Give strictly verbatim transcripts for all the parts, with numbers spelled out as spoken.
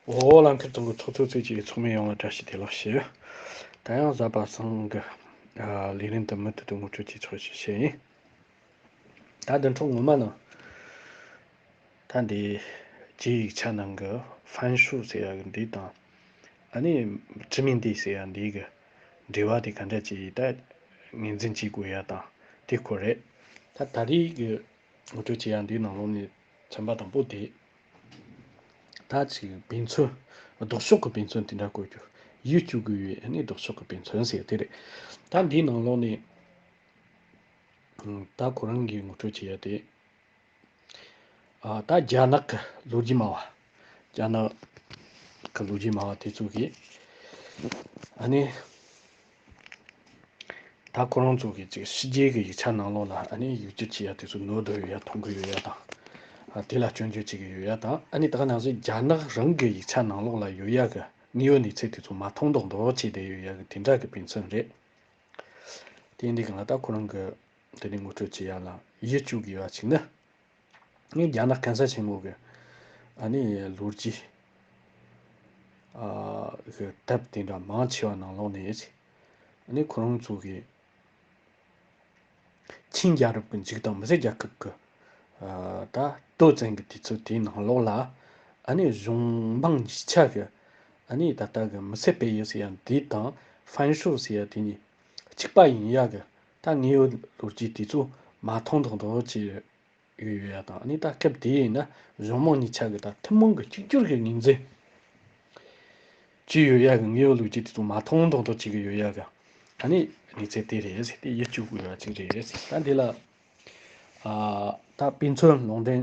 འོ། ལམ་ཁར་དང་གི་ཚོགས་གཙོ་བཅས་ཀྱི་ཚོགས་མི་ཡོངས་ལ་བཀྲ་ཤིས་བདེ་ལེགས་ཞུ། ད་ཡང་གཟའ་པ་སངས་གི་ལས་རིམ་དུ་མུ་མཐུད་དུ་ངོ་སྤྲོད་ཀྱི་ཚོགས་ཞུ་བྱས་ཡིན། ད་འདི་འཕྲོ་ངོ་མ་ནང་ད་འདི་རྒྱའི་ཡིག་ཆ་ནང་གི་ཧྥན་ཧྲུའུ་ཟེར་ཡ་གི་འདི་དང་ཨ་ནི་ཀྲི་མིན་ཏི་ཟེར་ཡ་འདི་གི་འབྲེལ་བ་དེ་ག་འདྲ་ཅིག་ད་ངོས་འཛིན་བྱེད་དགོས་ཡ་དང་དེ་སྐོར་རེད། ད་ད་རེས་གི་ངོ་སྤྲོད་བྱེད་ཡ་འདིའི་ནང་ལོགས་ནས་ཚན་པ་དང་པོ་དེ། ད་ཅིག་དཔེ་མཚོན། ལྡོག་ཕྱོགས་ཀྱི་དཔེ་མཚོན་དེ་འདྲ་བཀོད་རྒྱུ། ཡིད་སྐྱོ་གི་ཡོད་ནི་ལྡོག་ཕྱོགས་ཀྱི་དཔེ་མཚོན་ཟེར་དེ་རེད། ད་འདིའི་ནང་ལོགས་ནས་ད་ཁོ་རང་གིས་ངོ་སྤྲོད་བྱེད་ཡ་དེ། ཨ། ད་རྒྱ་ནག་གི་ལོ་རྒྱུས་སྨྲ་བ། རྒྱ་ནག་གི་ལོ་རྒྱུས་སྨྲ་བ་དེ་ཚོ་གིས་ཨ་ནི། ད་ཁོ་རང་ཚོ་གི་ཅིག་ཕྱི་རྒྱལ་གི་ཡིག་ཆ་ནང་ལོགས་ལ་ཨ་ནི་ཡིག་སྒྱུར་བྱེད་ཡ་དེ་ཚོ་ནོར་འདུག་ཡོད་ཡ་མཐོང་གི་ཡོད་ཡ་དང་། ཨ། དེ་ལ་སྐྱོན་བརྗོད་བྱེད་ཀྱི་ཡོད་ཡ་དང་། ཨ་ནི་ད་ག་ནང་བཞིན་རྒྱ་ནག་རང་གི་ཡིག་ཆ་ནང་ལོགས་ལ་ཡོད་ཡ་གི་དངོས་ཡོད་གནས་ཚུལ་དེ་ཚོ་མ་མཐོང་མདོག་མདོག་བྱས་བསྡད་ཡོད་ཡ་གི་དེ་འདྲ་གི་དཔེ་མཚོན་རེད། དེ་འདི་གང་ལ་ད་ཁོ་རང་གི་དེ་ནས་ངོ་སྤྲོད་བྱེད་ཡ་ལ་ཡིད་སྐྱོ་དགོས་པ་ཅིག་ནི། ངས་རྒྱ་ནག་གན་ས་ཆེན་མོ་གི་ཨ་ནི་ལོ་རྒྱུས་ཨ་གི་དེབ་དེ་འདྲ་མང་ཆེ་བ་ནང་ལོགས་ནས་ཨ་ནི་ཁོ་རང་ཚོ་གི་ཆིན་རྒྱལ་རབས་ཀྱི་མཇུག་དང་མི་སེར་རྒྱལ་ཁབ་ཀྱི་ཨ་ད་སྟོད་བཙན་གྱི་དུས་ཚོད་དེའི་ནང་ལོགས་ལ་ཨ་ནི་གཞུང་འབངས་གཉིས་ཆ་གི་ཨ་ནི་ད་ལྟ་གི་མི་སེར་པེ་ཡི་ཟེར་ཡ་འདི་དང་ཧྥན་ཧྲུའུ་ཟེར་ཡ་དེ་གཉིས་གཅིག་པ་ཡིན་ཡ་གི་ད་དངོས་ཡོད་ལོ་རྒྱུས་དེ་ཚོ་མ་མཐོང་མདོག་མདོག་བྱས་ཡོད་ཡོད་ཡ་དང་། ཨ་ནི་ད་སྐབས་དེ་ཡིན་ན་གཞུང་མང་གཉིས་ཆ་གི་ད་ཐུན་མོང་གི་གཅིག་གྱུར་གྱི་ངོས་འཛིན་བྱས་ཡོད་ཡ་གི་དངོས་ཡོད་ལོ་རྒྱུས་དེ་ཚོ་མ་མཐོང་མདོག་མདོག་བྱེད་ཀྱི་ཡོད་ཡ་གི་ཨ་ནི་གནས་ཚུལ་དེ་རེད་ཟེར་ཏེ་ཡིད་སྐྱོ་དགོས་ཡ་ཅིག་རེད་ཟེར། ད་འདི་ལ་ཨ་ད་དཔེ་མཚོན་ལུང་འདྲེན་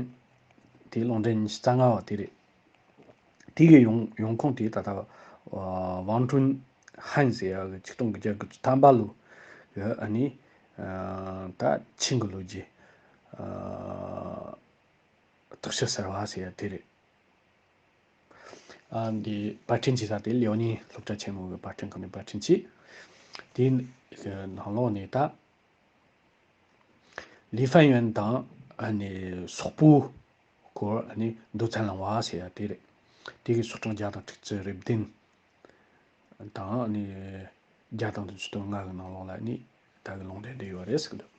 དེ་ལུང་འདྲེན་ཉི་ཤུ་རྩ་ལྔ་བ་དེ་རེད། དེ་གི་ཡོང་ཡོང་ཁུངས་དེ་ད་ལྟ་ཝང་ཀྲུན་ཧན་ཟེར་ཡ་གི་ཆིག་སྟོང་དགུ་བརྒྱ་དགུ་བཅུ་ཐམ་པ་ལོ་གི་ཨ་ནི་ད་ཆིན་གི་ལོ་རྒྱུས་ཨ་དག་ཆ་གསར་བ་ཟེར་ཡ་དེ་རེད། ཨ་འདི་པར་སྐྲུན་བྱེད་ས་དེ་ལེའོ་ནི་སློབ་གྲྭ་ཆེན་མོ་གི་པར་སྐྲུན་ཁང་ནས་པར་སྐྲུན་བྱས། དེའི་ནང་ལོགས་ནས་ད། ལི་ཧྥན་ཡོན་དང་ཨ་ནི་སོག་པོའི་སྐོར་ཨ་ནི་མདོ་ཚན་བླང་བ་ཟེར་ཡ་དེ་རེད། དེ་གི་ཤོག་གྲངས་བརྒྱ་དང་དྲུག་ཅུ་རེ་བདུན་དང་ཨ་ནི་བརྒྱ་དང་བདུན་ཅུ་དོན་ལྔ་གི་ནང་ལོགས་ལ་ཨ་ནི་ད་གི་ལུང་འདྲེན་འདི་ཡོད་རེད་ཟེར་གི་འདུག་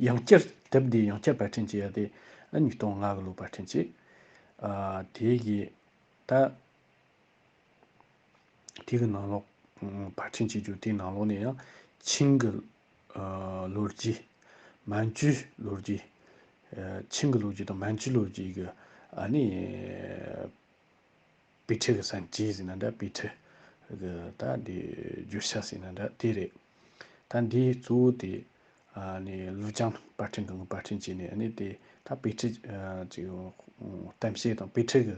ཡང་བསྐྱར་དེབ་འདི་ཡང་བསྐྱར་པར་སྐྲུན་བྱས་ཡ་དེ་ཨ་ཉིས་སྟོང་ལྔ་གི་ལོ་པར་སྐྲུན་བྱས། ཨ་དེ་གི་ད། དེ་གི་ནང་ལོགས་ཨ་པར་སྐྲུན་བྱེད་རྒྱུ་དེའི་ནང་ལོགས་ནས་ཡང་ཆིང་གི་ཨ་ལོ་རྒྱུས། མན་ཇུའི་ལོ་རྒྱུས། ཨ་ཆིང་གི་ལོ་རྒྱུས་དང་མན་ཇུའི་ལོ་རྒྱུས་ཀྱི་ཨ་ནི་དཔེ་ཁྲིད་ཀྱི་ས་བཅད་ཟེར་ན་འདྲ། དཔེ་ཁྲིད་ཀྱི་ད་འདི་བརྗོད་བྱ་ཟེར་ན་འདྲ་དེ་རེད། ད་འདིའི་གཙོ་བོ་དེ་ཨ་ནི་ལུའུ་ཅང་པར་སྐྲུན་ཁང་གི་པར་སྐྲུན་བྱས་ནས་ཨ་ནི་དེ་ད་དཔེ་ཁྲིད་ཨ་ཅིག་གཏམ་བཤད་དང་དཔེ་ཁྲིད་ཀྱི་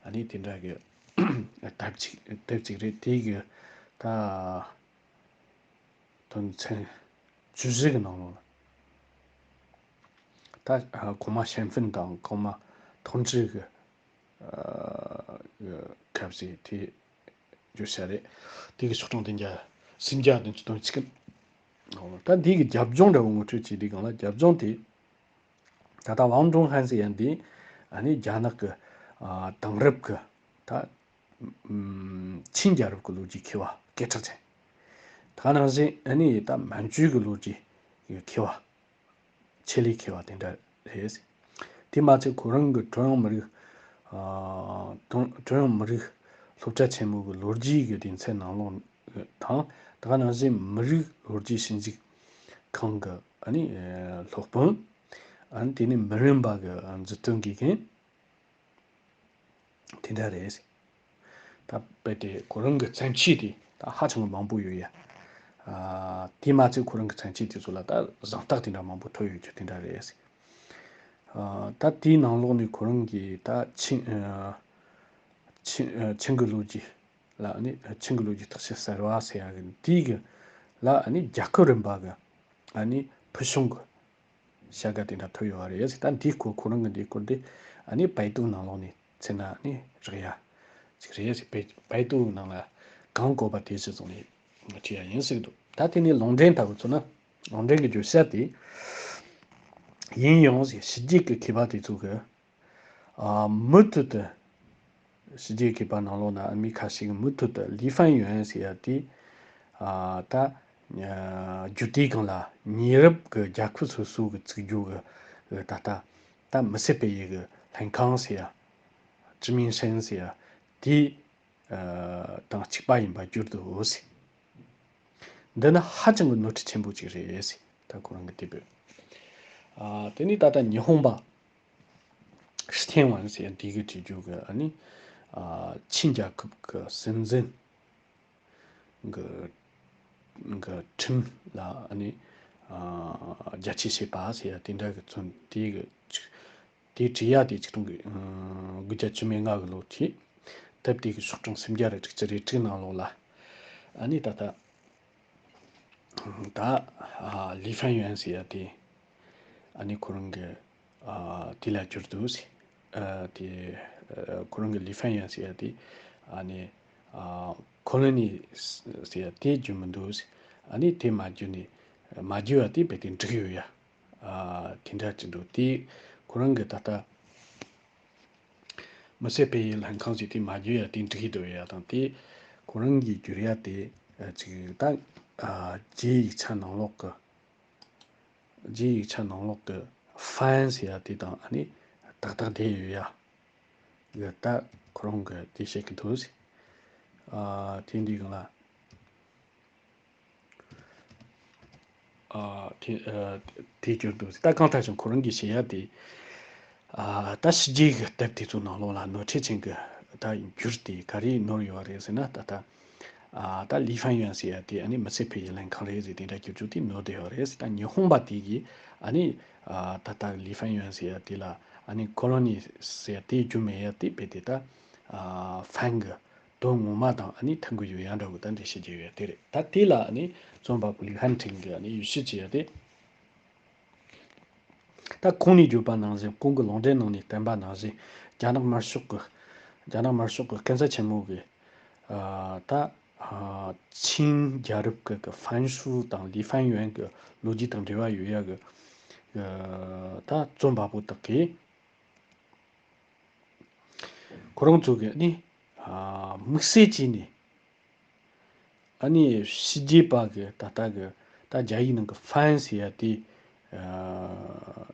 ཨ་ནི་དེ་འདྲ་གི་དེབ་ཅིག་དེབ་ཅིག་རེད། དེ་གི་ད་དོན་ཚན་བཅུ་བཞི་གི་ནང་ལོགས་ལ་ད་གོང་མ་ཞན་ཧྥིན་དང་གོང་མ་ཐོན་ཁྲི་གི་སྐབས་སུ་དེ་བརྗོད་བྱ་རེད། དེ་གི་ཤོག་གྲངས་བདུན་བརྒྱ། སུམ་བརྒྱ་བདུན་ཅུ་དོན་གཅིག་གི་ནང་ལོགས། ད་འདི་གི་རྒྱབ་ལྗོངས་འདྲ་བོ་ངོ་སྤྲོད་བྱེད་དུས་སྒང་ལ་རྒྱབ་ལྗོངས་དེ། ད་ལྟ་ཝང་ཀྲུང་ཧན་ཟེར་ཡ་འདི་ཨ་ནི་རྒྱ་ནག་གི་ཨ་དེང་རབས་ཀྱི་ད་ཨམ་ཆིན་རྒྱལ་རབས་ཀྱི་ལོ་རྒྱུས་མཁས་པ་སྐད་གྲགས་ཅན། ད་ནང་བཞིན་ཨ་ནི་ད་མན་ཇུའི་གི་ལོ་རྒྱུས་ཀྱི་མཁས་པ། ཆེད་ལས་མཁས་པ་དེ་འདྲ་རེད། དེ་མ་ཚད་ཁོ་རང་གི་ཀྲུང་དབྱང་མི་རིགས་ཨ་ཀྲུང་ཀྲུང་དབྱང་མི་རིགས་སློབ་གྲྭ་ཆེན་མོ་གི་ལོ་རྒྱུས་ཀྱི་སྡེ་ཚན་ནང་ལོགས་དང་། ད་ག་ནང་བཞིན་མི་རིགས་ལོ་རྒྱུས་ཞིབ་འཇུག་ཁང་གི་ཨ་ནི་སློབ་དཔོན། ཨ་ནི་དེ་ནས་མི་རིམ་པ་གི་མཛུབ་སྟོན་དགེ་རྒན་དེ་འདྲ་རེད། ད་རྦད་དེ་ཁོ་རང་གི་བརྩམས་ཆོས་དེ་ད་ཧ་ཅང་གི་མང་པོ་ཡོད་ཡ། ཨ་དེ་མ་ཚད་ཁོ་རང་གི་བརྩམས་ཆོས་དེ་ཚོ་ལ་ད་གཟེངས་རྟགས་དེ་འདྲ་མང་པོ་ཐོབ་ཡོད་རྒྱུ་དེ་འདྲ་རེད། ཨ་ད་དེའི་ནང་ལོགས་ནས་ཁོ་རང་གིས་ད་ཆིང་ཨ་ཆིང་ཨ་ཆིང་གི་ལོ་རྒྱུས་ལ་ཨ་ནི་ཆིང་གི་ལོ་རྒྱུས་དག་ཆ་གསར་བ་ཟེར་ཡ་གི་དེའི་གི་ལ་ཨ་ནི་རྒྱལ་ཁབ་རིམ་པ་གི་ཨ་ནི་ཕུལ་བྱུང་གི་བྱ་དགའ་དེ་འདྲ་ཐོབ་ཡོད་རེད། ད་འདི་སྐོར་ཁོ་རང་གི་འདི་སྐོར་འདི་ཨ་ནི་པའི་ཏུའུ་ནང་ལོགས་ནས་བཙལ་ན་ཨ་ནི་རག་ཡ་ཅིག་རེད། པའི་པའི་ཏུའུ་ནང་ལ་གང་དགོས་པ་དེ་ཚོ་བཙལ་ནས་བྲིས་ཡ་ཡིན་ཟེར་གི་འདུག་ད་དེ་ནས་ལུང་འདྲེན་ལྟ་བུ་ཚོ་ན་ལུང་འདྲེན་གྱི་བརྗོད་བྱ་དེ་ཡིན་ཡང་ཟེར། ཕྱི་རྒྱལ་གྱི་མཁས་པ་དེ་ཚོ་གི་ཨ་མུ་མཐུད་དུ་ ཕྱི་རྒྱལ་མཁས་པ་ནང་ལོགས་ན་ཨ་མི་ཁ་ཤས་ཀྱིས་མུ་མཐུད་དུ་ལི་ཧྥན་ཡོན་ཟེར་ཡ་དེ། ཨ་ད་ཨ་རྒྱུ་དེའི་སྒང་ལ་ཉེ་རབས་ཀྱི་རྒྱལ་ཁབ་སོ་སོ་གི་བཙུགས་རྒྱུ་གི་ད་ལྟ་ད་མི་སེར་སྤེལ་ཡུལ་གྱི་ལྷན་ཁང་ཟེར་ཡ། ཅི་མིན་ཧྲན་ཟེར་ཡ་དེ་ཨ་དང་གཅིག་པ་ཡིན་པ་གྱུར་འདུག་ཟེར། འདི་ནི་ཧ་ཅང་གི་ནོར་འཁྲུལ་ཆེན་པོ་ཅིག་རེད་ཟེར། ད་ཁོ་རང་གིས་དེ་འབོད། ཨ་དེ་ནས་ད་ལྟ་ཉི་ཧོང་པ་ཧྲི་ཐེན་ཝན་ཟེར་ཡ་འདི་གིས་བྲིས་རྒྱུ་གི་ཨ་ནི་ཨ་ཆིན་རྒྱལ་ཁབ་ཀྱི་སྲིད་འཛིན་གི་གི་ཁྲིམས་ལ་ཨ་ནི་ཨ་རྒྱ་ཆེ་བྱེད་པ་ཟེར་ཡ་དེ་འདྲ་གི་མཚོན་དེ་གི་ཆིག་དེ་བྲིས་ཡ་དེ་ཆིག་སྟོང་དགུ་བརྒྱ་བཅུ་མེད་ལྔ་གི་ལོ་དེ། དེབ་དེ་གི་ཤོག་གྲངས་སུམ་བརྒྱ་རེ་དྲུག་ཅུ་རེ་དྲུག་ནང་ལོགས་ལ་ཨ་ནི་ད་ལྟ་ད་ཨ་ལི་ཧྥན་ཡོན་ཟེར་ཡ་དེ་ཨ་ནི་ཁོ་རང་གི་ཨ་དེ་ལ་གྱུར་འདུག་ཟེར། ཨ་དེ་ཨ་ཁོ་རང་གི་ལི་ཧྥན་ཡོན་ཟེར་ཡ་དེ་ཨ་ནི་ཨ་ཁོ་ལོ་ནི་ཟེར་ཡ་དེ་བརྒྱུད་མི་འདུག་ཟེར། ཨ་ནི་དེ་མ་བརྒྱུད་ནས་མ་བརྒྱུད་པ་དེ་རྦད་དེ་འགྲིག་ཡོད་ཡ། ཨ་དེ་འདྲ་ཅིག་འདུག་དེ་ཁོ་རང་གི་ད་ལྟ་མི་སེར་སྤེལ་ཡུལ་ལྷན་ཁང་ཞིག་དེ་མ་བརྒྱུད་ཡ་དེ་འགྲིག་གི་འདུག་ཡ་དང་དེ་ཁོ་རང་གིས་བསྒྱུར་ཡ་དེ་ཨ་ཅིག་ད་ཨ་རྒྱའི་ཡིག་ཆ་ནང་ལོགས་ཀྱི་རྒྱའི་ཡིག་ཆ་ནང་ལོགས་ཀྱི་ཧྥན་ཟེར་ཡ་དེ་དང་ཨ་ནི་ཏག་ཏག་བསྡད་ཡོད་ཡ། གི་ད་ཁོ་རང་གིས་དེ་བཤད་ཀྱི་འདུག་ཨ་དེ་འདི་སྒང་ལ། ཨ་དེ་ཨ་དེ་གྱུར་འདུག་ད་གང་ལྟར་ཀྱང་ཁོ་རང་གིས་བཤད་ཡ་དེ། ཨ་ད་ཕྱི་རྒྱལ་གྱི་དེབ་དེ་ཚོ་ནང་ལོགས་ལ་ནོར་འཁྲུལ་ཅན་གྱི་ད་འགྱུར་དེ་ག་རེ་ནོར་ཡོད་རེད་ཟེར་ན། ད་ལྟ་ཨ་ད་ལི་ཧྥན་ཡོན་ཟེར་ཡ་དེ་ཨ་ནི་མི་སེར་སྤེལ་ཡུལ་ལྷན་ཁང་རེད་ཟེར་དེ་འདྲ་བསྒྱུར་རྒྱུ་དེ་ནོར་བསྡད་ཡོད་རེད། ད་ཉི་ཧོང་པ་དེ་གིས་ཨ་ནི་ཨ་ད་ལྟ་ལི་ཧྥན་ཡོན་ཟེར་ཡ་དེ་ལ་ཨ་ནི་ཁོ་ལོ་ནི་ཟེར་ཡ་དེ་བསྒྱུར་མེད་ཡ་དེ་རྦད་དེ་ད་ཨ་ཧྥན་གྱི་དོན་ངོ་མ་དང་ཨ་ནི་མཐུན་གྱི་ཡོད་ཡ་འདྲ་བོ་ད་འགྲེལ་བཤད་བརྒྱབ་ཡོད་དེ་རེད། ད་དེ་ལ་ཨ་ནི་རྩོམ་པ་པོ་ལི་ཧན་ཁྲིན་གྱིས་ཨ་ནི་ཡུལ་ཤུལ་བྱས་ཡ་དེ། ད་གོང་ནས་བརྗོད་པ་ནང་བཞིན། གོང་གི་ལུང་འདྲེན་ནང་ནས་བསྟན་པ་ནང་བཞིན། རྒྱ་ནག་དམར་ཤོག་གི་རྒྱ་ནག་དམར་ཤོག་གི་སྐུ་ཚབ་ཆེན་མོ་གིས་ཨ་ད་ཨ་ཆིན་རྒྱལ་རབས་ཀྱི་གི་ཧྥན་ཧྲུའུ་དང་ལི་ཧྥན་ཡོན་གྱི་ལོ་རྒྱུས་དང་འབྲེལ་བ་ཡོད་ཡ་གི་ཨ་ད་རྩོམ་པ་པོ་དག་གིས། ཁོ་རང་ཚོ་གིས་ནི་ཨ་དམིགས་བསལ་གྱིས་ནི་ཨ་ནི་ཕྱི་རྒྱལ་པ་གི་ད་ལྟ་གི་ད་རྒྱ་ཡིག་ནང་གི་ཧྥན་ཟེར་ཡ་དེ་ཨ་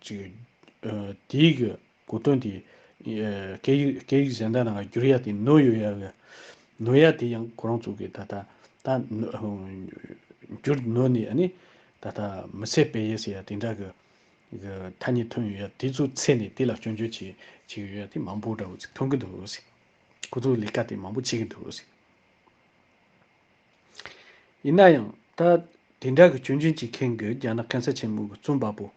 ཅིག་ཨ་དེའི་གི་གོ་དོན་དེ་ཨ་སྐད་ཡིག་སྐད་ཡིག་གཞན་དག་ནང་བསྒྱུར་ཡ་དེ་ནོར་ཡོད་ཡ་གི་ནོར་ཡ་དེ་ཡང་ཁོ་རང་ཚོ་གི་ད་ལྟ་ད་ནོ་བསྒྱུར་ནོར་ནི་ཨ་ནི་ད་ལྟ་མི་སེར་སྤེལ་ཡུལ་ཟེར་ཡ་དེ་འདྲ་གི་གི་ཐ་སྙད་ཐོན་ཡོད་ཡ་དེ་ཚོའི་ཚེ་ནས་དེ་ལ་སྐྱོན་བརྗོད་བྱེད་བྱེད་ཀྱི་ཡོད་ཡ་དེ་མང་པོ་འདྲ་བོ་ཅིག་ཐོན་གྱི་འདུག་ཟེར། ཁོ་ཚོའི་ལས་ཀ་དེ་མང་པོ་བྱེད་ཀྱི་འདུག་ཟེར། ཡིན་ན་ཡང་ད་དེ་འདྲ་གི་སྐྱོན་བརྗོད་བྱེད་མཁན་གྱི་རྒྱ་ནག་སྐུ་ཚབ་ཆེན་མོ་གི་རྩོམ་པ་པོ་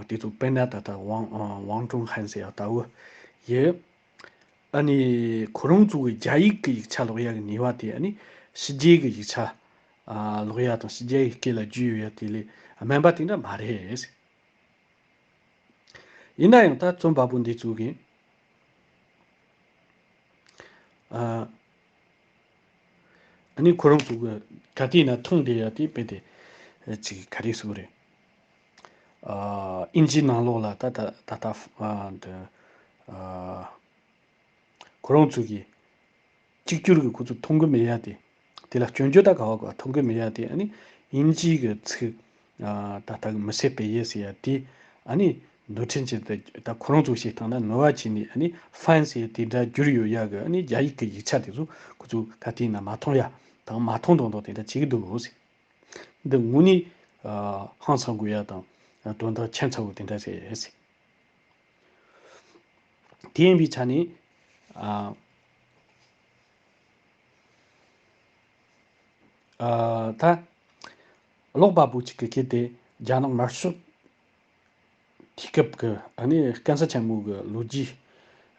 དེ་ཚོ་དཔེར་ན་ད་ལྟ་ཝང་ཝང་ཀྲུང་ཧན་ཟེར་ཡ་ལྟ་བུ་ཡི། ཨ་ནི་ཁོ་རང་ཚོ་གི་རྒྱ་ཡིག་གི་ཡིག་ཆ་ཀློག་ཡ་གི་ནུས་པ་དེ་ཨ་ནི་ཕྱི་རྒྱལ་གི་ཡིག་ཆ་ཨ་ཀློག་ཡ་དང་ཕྱི་རྒྱལ་གི་སྐད་ལ་བསྒྱུར་ཡོད་ཡ་དེ་ལས་དམན་པ་དེ་འདྲ་མ་རེད། ཡིན་ན་ཡང་ད་རྩོམ་པ་པོ་འདི་ཚོ་གིས་ཨ་ཨ་ནི་ཁོ་རང་ཚོ་གི་ག་དུས་ན་མཐོང་བསྡད་ཡ་དེ་དཔེ་དེ་ཅིག་ག་རེ་ཟེར་དགོས་རེད། ཨ་དབྱིན་ཇིའི་ནང་ལོགས་ལ་ད་ད་ད་ལྟ་ཨ་འདི་ཨ་ཁོ་རང་ཚོ་གིས་གཅིག་གྱུར་གྱི་ཁོ་ཚོ་མཐོང་གི་མེད་ཡ་དེ། དེ་ལ་སྐྱོན་བརྗོད་ད་ག་བ་ག་བ་མཐོང་གི་མེད་ཡ་དེ། ཨ་ནི་དབྱིན་ཇིའི་གི་ཚིག་ཨ་ད་ལྟ་གི་མི་སེར་སྤེལ་ཡུལ་ཟེར་ཡ་དེ། ཨ་ནི་ནོར་འཁྲུལ་ཅན་དེ་ད་ཁོ་རང་ཚོ་བཤད་སྟངས་ན་ནོར་བ་བྱས་ནས་ཨ་ནི་ཧྥན་ཟེར་དེ་འདྲ་བསྒྱུར་ཡོད་ཡ་གི་ཨ་ནི་རྒྱ་ཡིག་གི་ཡིག་ཆ་དེ་ཚོ་ཁོ་ཚོ་ག་དུས་ན་མ་མཐོང་ཡ་དང་མ་མཐོང་མཐོང་མཐོང་དེ་འདྲ་བྱེད་ཀྱི་འདུག་ཟེར། འདི་དངོས་གནས་ཨ་ཧང་སང་དགོས་ཡ་དང་དོན་དག་ཁྱད་མཚར་བོ་དེ་འདྲ་རེད་ཟེར། དེ་ཡིན་པའི་ཆ་ནས་ཨ་ཨ་ད་ཀློག་པ་པོ་གཅིག་གིས་གལ་ཏེ་རྒྱ་ནག་དམར་ཤོག་དེ་སྐབས་ཀྱི་ཨ་ནི་སྐམ་ས་ཆེན་མོ་གི་ལོ་རྒྱུས་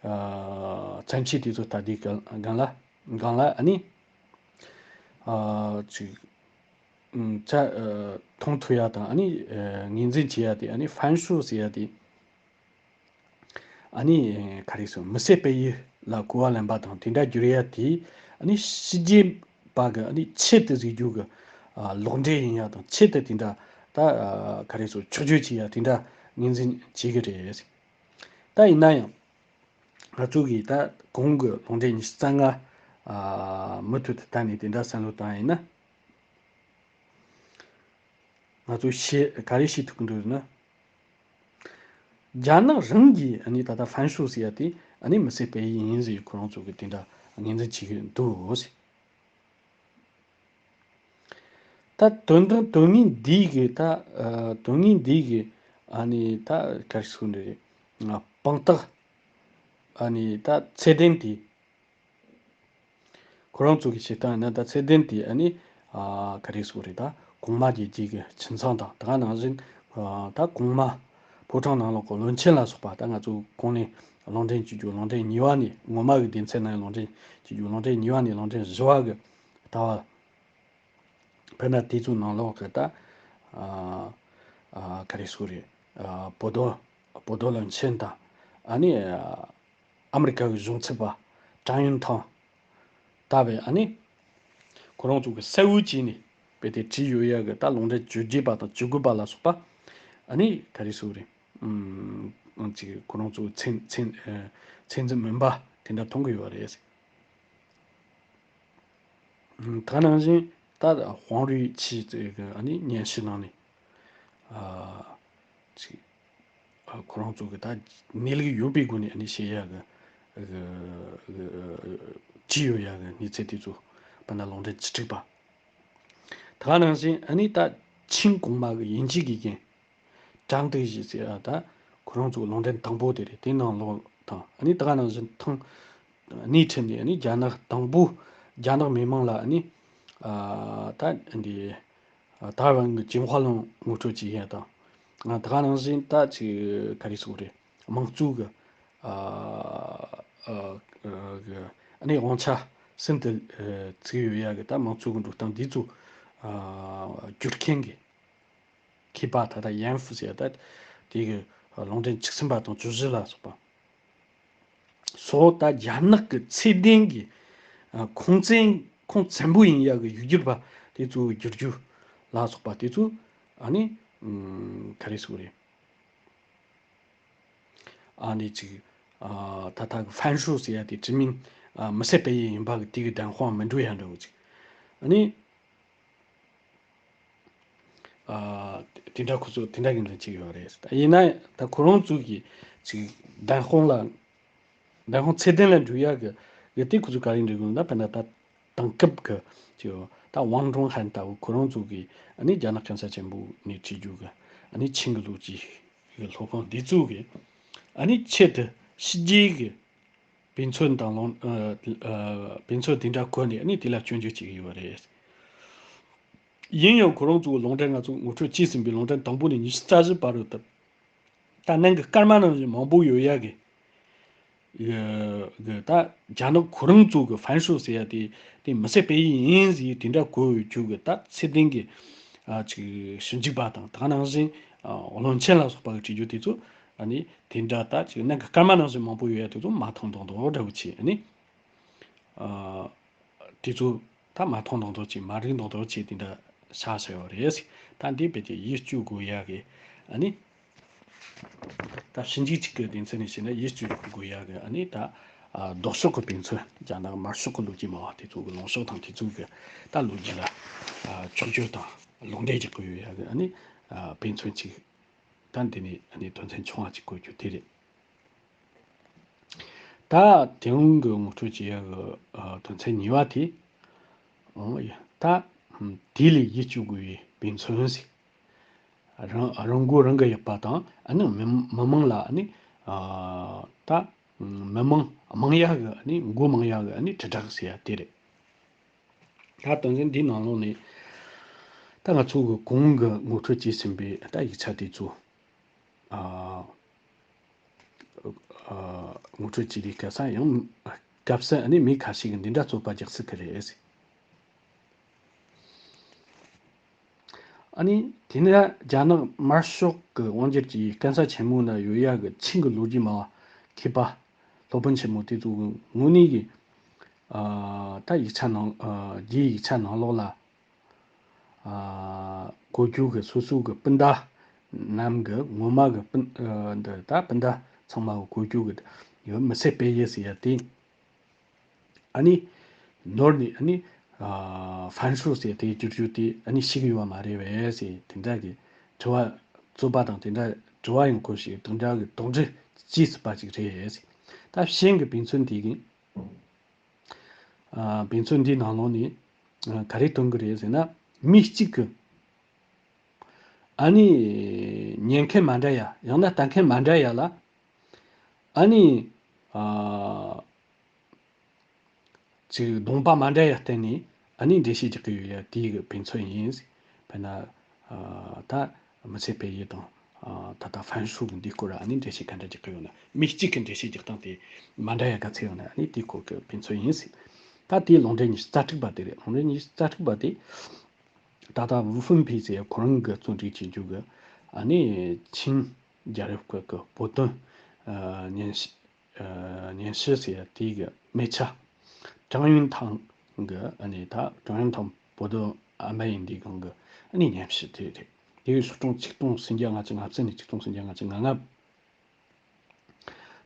ཨ་བཙན་ཤེད་དེ་ཚོ་ལྟ་དུས་སྒང་ལ་སྒང་ལ་ཨ་ནི་ཨ་ཅིག་ཨ་མཐོང་ཐུབ་ཡ་དང་ཨ་ནི་ངོས་འཛིན་བྱེད་ཡ་དེ་ཨ་ནི་ཧྥན་ཧྲུའུ་ཟེར་ཡ་དེ། ཨ་ནི་ག་རེ་ཟེར། མི་སེར་སྤེལ་ཡུལ་ལ་གོ་བ་ལེན་པ་དང་དེ་འདྲ་བསྒྱུར་ཡ་དེ་ཨ་ནི་ཕྱི་རྒྱལ་པ་གི་ཨ་ནི་ཆེད་དུ་བཟོས་རྒྱུ་གི་ཨ་ལོག་འགྲེལ་ཡིན་ཡ་དང་ཆེད་དུ་དེ་འདྲ་ད་ཨ་ག་རེ་ཟེར། ཕྱོགས་བསྐྱོད་བྱེད་ཡ་དེ་འདྲ་ངོས་འཛིན་བྱེད་གི་རེད། ད་ཡིན་ན་ཡང་ ང་ཚོ་གིས་ད་གོང་གི་ལུང་འདྲེན་ཉི་ཤུ་རྩ་ལྔ་ཨ་མུ་མཐུད་དུ་བལྟས་ནས་དེ་འདྲ་བསམ་བློ་བཏང་ཡིན་ན། ང་ཚོས་ཤེས་ག་རེ་ཤེས་ཐུབ་ཀྱི་འདུག་ཟེར་ན། རྒྱ་ནག་རང་གིས་ཨ་ནི་ད་ལྟ་ཧྥན་ཧྲུའུ་ཟེར་ཡ་དེ་ཨ་ནི་མི་སེར་སྤེལ་ཡུལ་ཡིན་ཟེར་ཁོ་རང་ཚོ་གིས་དེ་འདྲ་ངོས་འཛིན་བྱེད་ཀྱི་འདུག་ཟེར། ད་དོན་དག་དོན་དངོས་འདི་གི་ད་ཨ་དོན་དངོས་འདི་གི་ཨ་ནི་ད་ག་རེ་ཟེར་དགོས་རེད། ཨ་དཔང་རྟགས་ཨ་ནི་ད་ཚད་ལྡན་དེ། ཁོ་རང་ཚོ་གི་བྱེད་སྟངས་ཡིན་ན་ད་ཚད་ལྡན་དེ་ཨ་ནི་ཨ་ག་རེ་ཟེར་དགོས་རེད། ད་གོང་མ་རྒྱལ་རྒྱུད་ཀྱི་ཁྱིམ་ཚང་དང་ད་ག་ནང་བཞིན་ཨ་ད་གོང་མ་ཕོ་བྲང་ནང་ལོགས་ཀྱི་བློན་ཆེན་ལ་སོགས་པ། ད་ང་ཚོ་གོང་ནས་ལུང་འདྲེན་བྱེད་རྒྱུ་ལུང་འདྲེན་གཉིས་པ་ནས་ངོ་མ་གི་སྡེ་ཚན་ནང་ལུང་འདྲེན་བྱེད་རྒྱུ་ལུང་འདྲེན་གཉིས་པ་ནས་ལུང་འདྲེན་བཞི་པ་གི་ལྟ་བ། དཔེར་ན་དེ་ཚོའི་ནང་ལོགས་ཀྱི་ད་ཨ་ཨ་ག་རེ་ཟེར་དགོས་རེད། ཨ་བོ་དོ་བོ་དོ་བློན་ཆེན་དང་ཨ་ནི་ཨ་ཨ་མི་རི་ཀ་གི་གཞུང་ཚབ་པ་ཀྲང་ཡུན་ཐང་ལྟ་བུའི་ཨ་ནི་ཁོ་རང་ཚོ་གི་གསལ་བོ་བྱས་ནས་དཔེ་དེ་བྲིས་ཡོད་ཡ་གི་ད་ལུང་འདྲེན་བྱེད་རྒྱུ་པ་དང་བྱེད་དགོས་པ་ལ་སོགས་པ་ཨ་ནི་ག་རེ་ཟེར་དགོས་རེད། ཨུམ་ཅིག་ཁོ་རང་ཚོ་ཚད་ཚད་ཨ་ཚད་འཛིན་མིན་པ་དེ་འདྲ་མཐོང་གི་ཡོད་རེད། ད་ནང་བཞིན་ད་ཧོང་རུའེ་ཆི་ཟེར་གི་ཨ་ནི་སྙན་ཞུ་ནང་ནས་ཨ་ཅིག་ཨ་ཁོ་རང་ཚོ་གི་ད་གནས་ལུགས་ཡོད་པའི་སྒོ་ནས་ཨ་ནི་བཤད་ཡ་གི་གི་གི་ཅི་ཡོད་ཡ་གི་གནས་ཚུལ་དེ་ཚོ་དཔེར་ན་ལུང་འདྲེན་བྱེད་འགྲིག་པ། ད་ནང་བཞིན་ཨ་ནི་ད་ཆིང་གོང་མ་གི་དབྱིན་ཇི་དགེ་རྒན་ཀྲང་ཏེ་ཞི་ཟེར་ཡ་ད་ཁོ་རང་ཚོ་ལུང་འདྲེན་དང་པོ་དེ་རེད། དེ་ནང་ལོགས་དང་ཨ་ནི་ད་ག་ནང་བཞིན་ཐེངས་གཉིས་ཁྲིད་ནས་ཨ་ནི་རྒྱ་ནག་དང་པོ་རྒྱ་ནག་མི་མང་ལ་ཨ་ནི་ཨ་ད་འདི་ཨ་ཐའེ་ཝན་གྱི་ཅིན་ཧྭ་ལུང་ངོ་སྤྲོད་བྱེད་ཡ་དང་ཨ་ད་ག་ནང་བཞིན་ད་ཅིག་ག་རེ་ཟེར་དགོས་རེད། དམངས་གཙོ་གི་ཨ་ཨ་གི་ཨ་ནི་དབང་ཆ་ཟིན་ཏེ་ཨ་བཙུགས་ཡོད་ཡ་གི་ད་དམངས་གཙོ་གི་འགྲོ་སྟངས་འདི་ཚོ་ཨ་བསྒྱུར་མཁན་གྱི་མཁས་པ་ད་ལྟ་ཡན་ཧྥུ་ཟེར་ད་དེ་གི་ལུང་འདྲེན་བྱེད་ཟིན་པ་དང་བཅུ་བཞི་ལ་སོགས་པ་སོགས། ད་རྒྱ་ནག་གི་ཚད་ལྡན་གྱི་ཨ་ཁུངས་བཙན་ཁུངས་བཙན་པོ་ཡིན་ཡ་གི་ཡིག་སྒྱུར་པ་དེ་ཚོ་བསྒྱུར་རྒྱུ་ལ་སོགས་པ་དེ་ཚོ་ཨ་ནི་ཨུམ་ག་རེ་ཟེར་དགོས་རེད། ཨ་ནི་ཅིག་ཨ་ད་ལྟ་གི་ཧྥན་ཧྲུའུ་ཟེར་ཡ་དེ་ཀྲི་མིན་ཨ་མི་སེར་སྤེལ་ཡུལ་ཡིན་པ་གི་དེ་གི་བདེན་དཔང་མི་འགྲོ་ཡ་འདྲ་བོ་ཅིག་ཨ་ནི། ཨ་དེ་འདྲ་ཁོ་ཚོ་དེ་འདྲ་གི་འདྲ་ཅིག་ཡོད་རེད། ད་ཡིན་ན་ད་ཁོ་རང་ཚོ་གི་ཅིག་བདེན་དཔང་ལ་བདེན་དཔང་ཚད་ལྡན་ལ་འགྲོ་ཡ་གི་གི་དེ་ཁོ་ཚོ་ག་རེ་འགྲིག་དགོས་ན། དཔེར་ན་ད་དེང་སྐབས་གི་ཅིག་ད་ཝང་ཀྲུང་ཧན་ལྟ་བུ་ཁོ་རང་ཚོ་གི་ཨ་ནི་རྒྱ་ནག་གན་ས་ཆེན་པོ་ནས་ཁྲིད་རྒྱུ་གི་ཨ་ནི་ཆིང་གི་ལོ་རྒྱུས་གི་སློབ་ཁང་འདི་ཚོ་གི་ཨ་ནི་ཆེད་དུ་ཕྱི་རྒྱལ་གི་དཔེ་མཚོན་དང་ལུང་ཨ་ཨ་དཔེ་མཚོན་དེ་འདྲ་བཀོད་ནས་ཨ་ནི་དེ་ལ་སྐྱོན་བརྗོད་བྱེད་ཀྱི་ཡོད་རེད། ཡིན་ཡང་ཁོ་རང་ཚོའི་ལུང་འདྲེན་ང་ཚོ་ངོ་སྤྲོད་བྱས་ཟིན་པའི་ལུང་འདྲེན་དང་པོ་ནས་ཉི་ཤུ་རྩ་བཞི་བར་དུ་ད་ནང་གི་སྐར་མ་ནང་བཞིན་མང་པོ་ཡོད་ཡ་གི་གི་གི་ད་རྒྱ་ནག་ཁོ་རང་ཚོ་གི་ཧྥན་ཧྲུའུ་ཟེར་ཡ་དེ་དེ་མི་སེར་སྤེལ་ཡུལ་ཡིན་ཟེར་དེ་འདྲ་བཀོད་ཡོད་རྒྱུ་གི་ད་ཚད་ལྡན་གི་ཨ་ཅིག་ཞིབ་འཇུག་པ་དང་ད་ག་ནང་བཞིན་ཨ་བློན་ཆེན་ལ་སོགས་པ་གི་བྲིས་རྒྱུ་དེ་ཚོ་ཨ་ནི་དེ་འདྲ་ད་ཅིག་ནང་གི་སྐར་མ་ནང་བཞིན་མང་པོ་ཡོད་ཡ་དེ་ཚོ་མ་མཐོང་མཐོང་མཐོང་འདྲ་བོ་བྱས་ཨ་ནི་ཨ། དེ་ཚོ་ད་མ་མཐོང་མཐོང་མཐོང་བྱས་མ་རིག་མཐོང་མཐོང་བྱས་དེ་འདྲ་ཆགས་བསྡད་ཡོད་རེད། ད་འདི་རྦད་དེ་ཡིད་གཅུགས་དགོས་ཡ་གི་ཨ་ནི། ད་ཞིབ་འཇུག་ཅིག་གི་སྡེ་ཚན་ནས་བཤད་ན་ཡིད་གཅུགས་དགོས་ཡ་གི་ཨ་ནི་ད་ཨ་ལྡོག་ཕྱོགས་ཀྱི་དཔེ་མཚོན་རྒྱ་ནག་དམར་ཤོག་གི་ལོ་རྒྱུས་སྨྲ་བ་དེ་ཚོ་གི་ལངས་ཕྱོགས་དང་དེ་ཚོ་གི་ད་ལོ་རྒྱུས་ལ་ཨ་ཕྱོགས་བསྒྱུར་དང་ལུང་འདྲེན་རྒྱག་གི་ཡོད་ཡ་གི་ཨ་ནི་ཨ་དཔེ་མཚོན་ཅིག་ད་འདི་ནས་ཨ་ནི་དོན་ཚན་ཆུང་བ་ཅིག་བཀོད་རྒྱུ་དེ་རེད། ད་དེ་རིང་གི་ངོ་སྤྲོད་བྱེད་ཡག་གི་ཨ་དོན་ཚན་གཉིས་པ་དེ། ཨོ་ཡ། ད་དེ་ལས་ཡིད་གཅུག་དགོས་པའི་དཔེ་མཚོན་ཟིག་རང་རང་མགོ་རང་གིས་གཡོགས་པ་དང་ཨ་ནི་མི་མི་མང་ལ་ཨ་ནི་ཨ་ད་མི་མང་མང་ཡག་གི་ཨ་ནི་མགོ་མང་ཡག་གི་ཨ་ནི་དྲིལ་བསྒྲགས་ཟེར་ཡ་དེ་རེད། ད་དོན་ཚན་འདིའི་ནང་ལོགས་ནས་ད་ང་ཚོ་གི་གོང་གི་ངོ་སྤྲོད་བྱས་ཟིན་པའི་ད་ཡིག་ཆ་དེ་ཚོ་ཨ་ཨ་ངོ་སྤྲོད་བྱས་དུས་སྐབས་སུ་ཡང་སྐབས་སུ་ཨ་ནི་མི་ཁ་ཤས་ཀྱིས་འདི་འདྲ་རྩོད་པ་རྒྱག་སྲིད་ཀྱི་རེད། ཨ་ནི་དེ་ནས་རྒྱ་ནག་དམར་ཤོག་གི་དབང་སྒྱུར་གྱི་གན་ས་ཆེན་མོ་ན་ཡོད་ཡག་གི་ཆིང་གི་ལོ་རྒྱུས་སྨྲ་བ་མཁས་པ་སློབ་དཔོན་ཆེན་མོ་དེ་ཚོ་གི་དངོས་གནས་ཀྱི་ཨ་ད་ཡིག་ཆ་ནང་ཨ་རྒྱའི་ཡིག་ཆ་ནང་ལོགས་ལ་ཨ་གོ་རྒྱུ་གི་སོ་སོ་གི་སྤུན་ཟླ་རྣམས་ཀྱི་ངོ་མ་གི་སྤུན་ཨ་འདི་ད་སྤུན་ཟླ་ཚང་མ་གི་གོ་རྒྱུ་གི་ ཡོད་མི་ཚད་པའི་ཡུལ་ཟེར་ཡ་དེ། ཨ་ནི། ནོར་ནི་ཨ་ནི། ཨ། ཧྥན་ཧྲུའུ་ཟེར་དེའི་བསྒྱུར་རྒྱུ་དེ་ཨ་ནི་ཤེས་ཀྱི་ཡོད་མ་རེད་པས་ཟེར་དེ་འདྲ་གི་དྲི་བ་རྩོད་པ་དང་དེ་འདྲ་དྲི་བ་ཡང་གོ་ཞིག་དེ་འདྲ་གི་དོགས་འདྲི་བྱས་ཟིན་པ་ཅིག་རེད་ཟེར། ད་ཤན་གྱི་དཔེ་མཚོན་དེ་གི། ཨ། དཔེ་མཚོན་འདིའི་ནང་ལོགས་ནས། ཨ། ག་རེ་སྟོན་གི་རེད་ཟེར་ན། མི་གཅིག་གི། ཨ་ནི། ཉན་མཁན་མ་འདྲ་ཡ། ཡང་ན་ལྟ་མཁན་མ་འདྲ་ཡ་ལ། ཨ་ནི། ཨ། ཅིག་གདོང་པ་མ་འདྲ་ཡ་བསྟན་ནས་ཨ་ནི་འགྲེལ་བཤད་རྒྱག་གི་ཡོད་ཡ་དེའི་གི་དཔེ་མཚོན་ཡིན། དཔེར་ན། ཨ། ད་མི་ཚད་པའི་ཡུལ་དང་། ཨ། ད་ལྟ་ཧྥན་ཧྲུའུ་གི་འདིའི་སྐོར་ཨ་ནི་འགྲེལ་བཤད་ག་འདྲ་རྒྱག་གི་ཡོད་ན། མི་གཅིག་གི་འགྲེལ་བཤད་རྒྱག་སྟངས་དེ་མ་འདྲ་ཡ་ག་ཚད་ཡོད་ན་ཨ་ནི་དེའི་སྐོར་གི་དཔེ་མཚོན་ཡིན། ད་དེའི་ལུང་འདྲེན་ཉི་ཤུ་རྩ་དྲུག་པ་དེ་རེད། ལུང་འདྲེན་ཉི་ཤུ་རྩ་དྲུག་པ་དེ། ད་ལྟ་ཝུ་ཧྥུན་ཕི་ཟེར་ཁོ་རང་གིས་རྩོམ་སྒྲིག་བྱེད་རྒྱུ་གི་ཨ་ནི་ཆིན་རྒྱལ་རབས་སྐབས་ཀྱི་བོད་དོན། ཨ། ཉམས་ཞིབ། ཨ། ཉམས་ཞིབ་ཟེར་ཡ་དེ་གི་མི་ཆ་ཀྲང་ཡུན་ཐང་གི་ཨ་ནི་ད་ཀྲང་ཡུན་ཐང་བོད་དོན་ཨ་མ་ཡིན་དེའི་སྒང་གི་ཨ་ནི་ཉམས་ཞིབ་དེ་རེད། དེ་གི་སོ་ཀྲུང་ཆིག་སྟོང་སུམ་བརྒྱ་ལྔ་བཅུ་ང་བརྒྱད་ནས་ཆིག་སྟོང་སུམ་བརྒྱ་ལྔ་བཅུ་ང་ལྔ་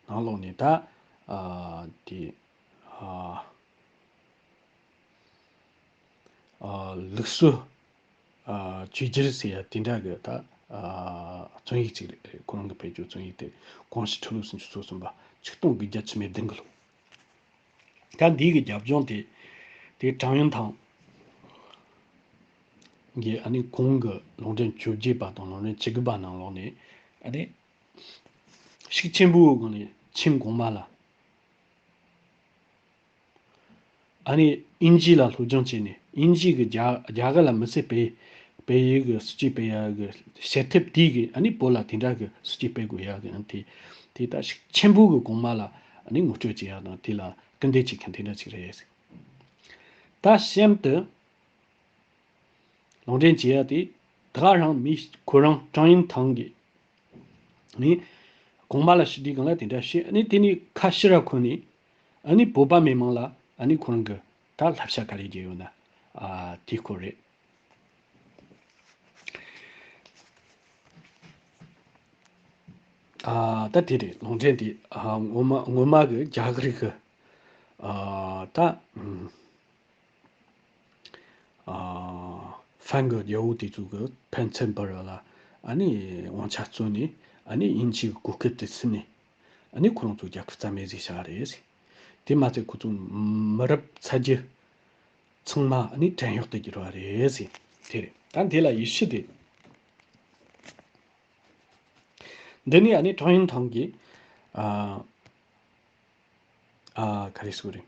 ནང་ལོགས་ནས་ད། ཨ། དེ། ཨ། ཨ། ལུགས་སྲོལ། ཨ། བཅོས་བསྒྱུར་ཟེར་ཡ་དེ་འདྲ་གི་ད། ཨ། རྩོམ་ཡིག་ཅིག་རེད། ཁོ་རང་གི་བེད་སྤྱོད་རྩོམ་ཡིག་དེ་ཀོང་ཞི་ཁྲི་ལོ་སུམ་ཅུ་སོ་གསུམ་པ། ཆིག་སྟོང་དགུ་བརྒྱ་བཅུ་མེད་བདུན་གི་ལོ། ད་འདི་གི་རྒྱབ་ལྗོངས་དེ། དེ་ཀྲང་ཡུན་ཐང་གིས་ཨ་ནི་གོང་གི་ལུང་འདྲེན་བཅོ་བརྒྱད་པ་དང་ལུང་འདྲེན་བཅུ་དགུ་པ་ནང་ལོགས་ནས་ཨ་ནི། ཤུགས་ཆེན་པོའི་སྒོ་ནས་ཆིན་གོང་མ་ལ། ཨ་ནི་དབྱིན་ཇི་ལ་སློབ་སྦྱོང་བྱས་ནས་དབྱིན་ཇི་གི་རྒྱ་རྒྱ་གར་ལ་མི་ཚེ་སྤེལ་སྤེལ་ཡུལ་གྱི་སྲིད་ཇུས་སྤེལ་ཡག་གི་བྱེད་ཐབས་དེ་གིས་ཨ་ནི་བོད་ལ་དེ་འདྲ་གི་སྲིད་ཇུས་སྤེལ་དགོས་ཡག་གི་ཨ་ནི་དེ་དེ་ལྟར་ཤུགས་ཆེན་པོ་གི་གོང་མ་ལ་ཨ་ནི་ངོ་སྤྲོད་བྱེད་ཡག་དང་དེ་ལ་སྐུལ་འདེད་བྱེད་མཁན་དེ་འདྲ་ཅིག་རེད། ད་གཤམ་དུ། ལུང་འདྲེན་བྱེད་ཡ་དེ། ད་ག་རང་མི་ཁོ་རང་ཀྲང་ཡུན་ཐང་གིས། ནི། གོང་མ་ལ་ཞུ་དུས་སྒང་ལ་དེ་འདྲ་བཤད། ཨ་ནི་དེ་ནི་ཁ་ཕྱིར་ར་འཁོར་ནས། ཨ་ནི་བོད་པ་མི་མང་ལ་ཨ་ནི་ཁོ་རང་གི་ད་བསླབ་བྱ་ག་རེ་བརྒྱབ་ཡོད་ན། ཨ། དེའི་སྐོར་རེད། ཨ། ད་དེ་རེད། ལུང་འདྲེན་དེ། ཨ། ངོ་མ་ངོ་མ་གི་རྒྱ་གར་གི། ཨ། ད། ཨ། ཧྥན་གྱི་རྒྱལ་པོ་དེ་ཚོ་གིས་ཕན་ཚུན་བར་ལ་ཨ་ནི་དབང་ཆ་རྩོད་ནས། ཨ་ནི་དབྱིན་ཇིའི་གོ་སྐབས་དེ་ཟིན་ནས། ཨ་ནི་ཁོ་རང་ཚོ་རྒྱལ་ཁབ་རྩ་མེད་བཟོས་བཞག་རེད། དེ་མ་ཚད་ཁོ་ཚོ་མི་རབས་ཚ་རྒྱུད་ཚང་མ་ཨ་ནི་བྲན་གཡོག་ཏུ་གྱུར་བ་རེད་ཟེར། དེ་རེད། ད་འདི་ལ་ཡེ་ཤུ་དེ། འདི་ནི་ཨ་ནི་ཀྲང་ཡུན་ཐང་གིས། ཨ། ཨ། ག་རེ་ཟེར་དགོས་རེད།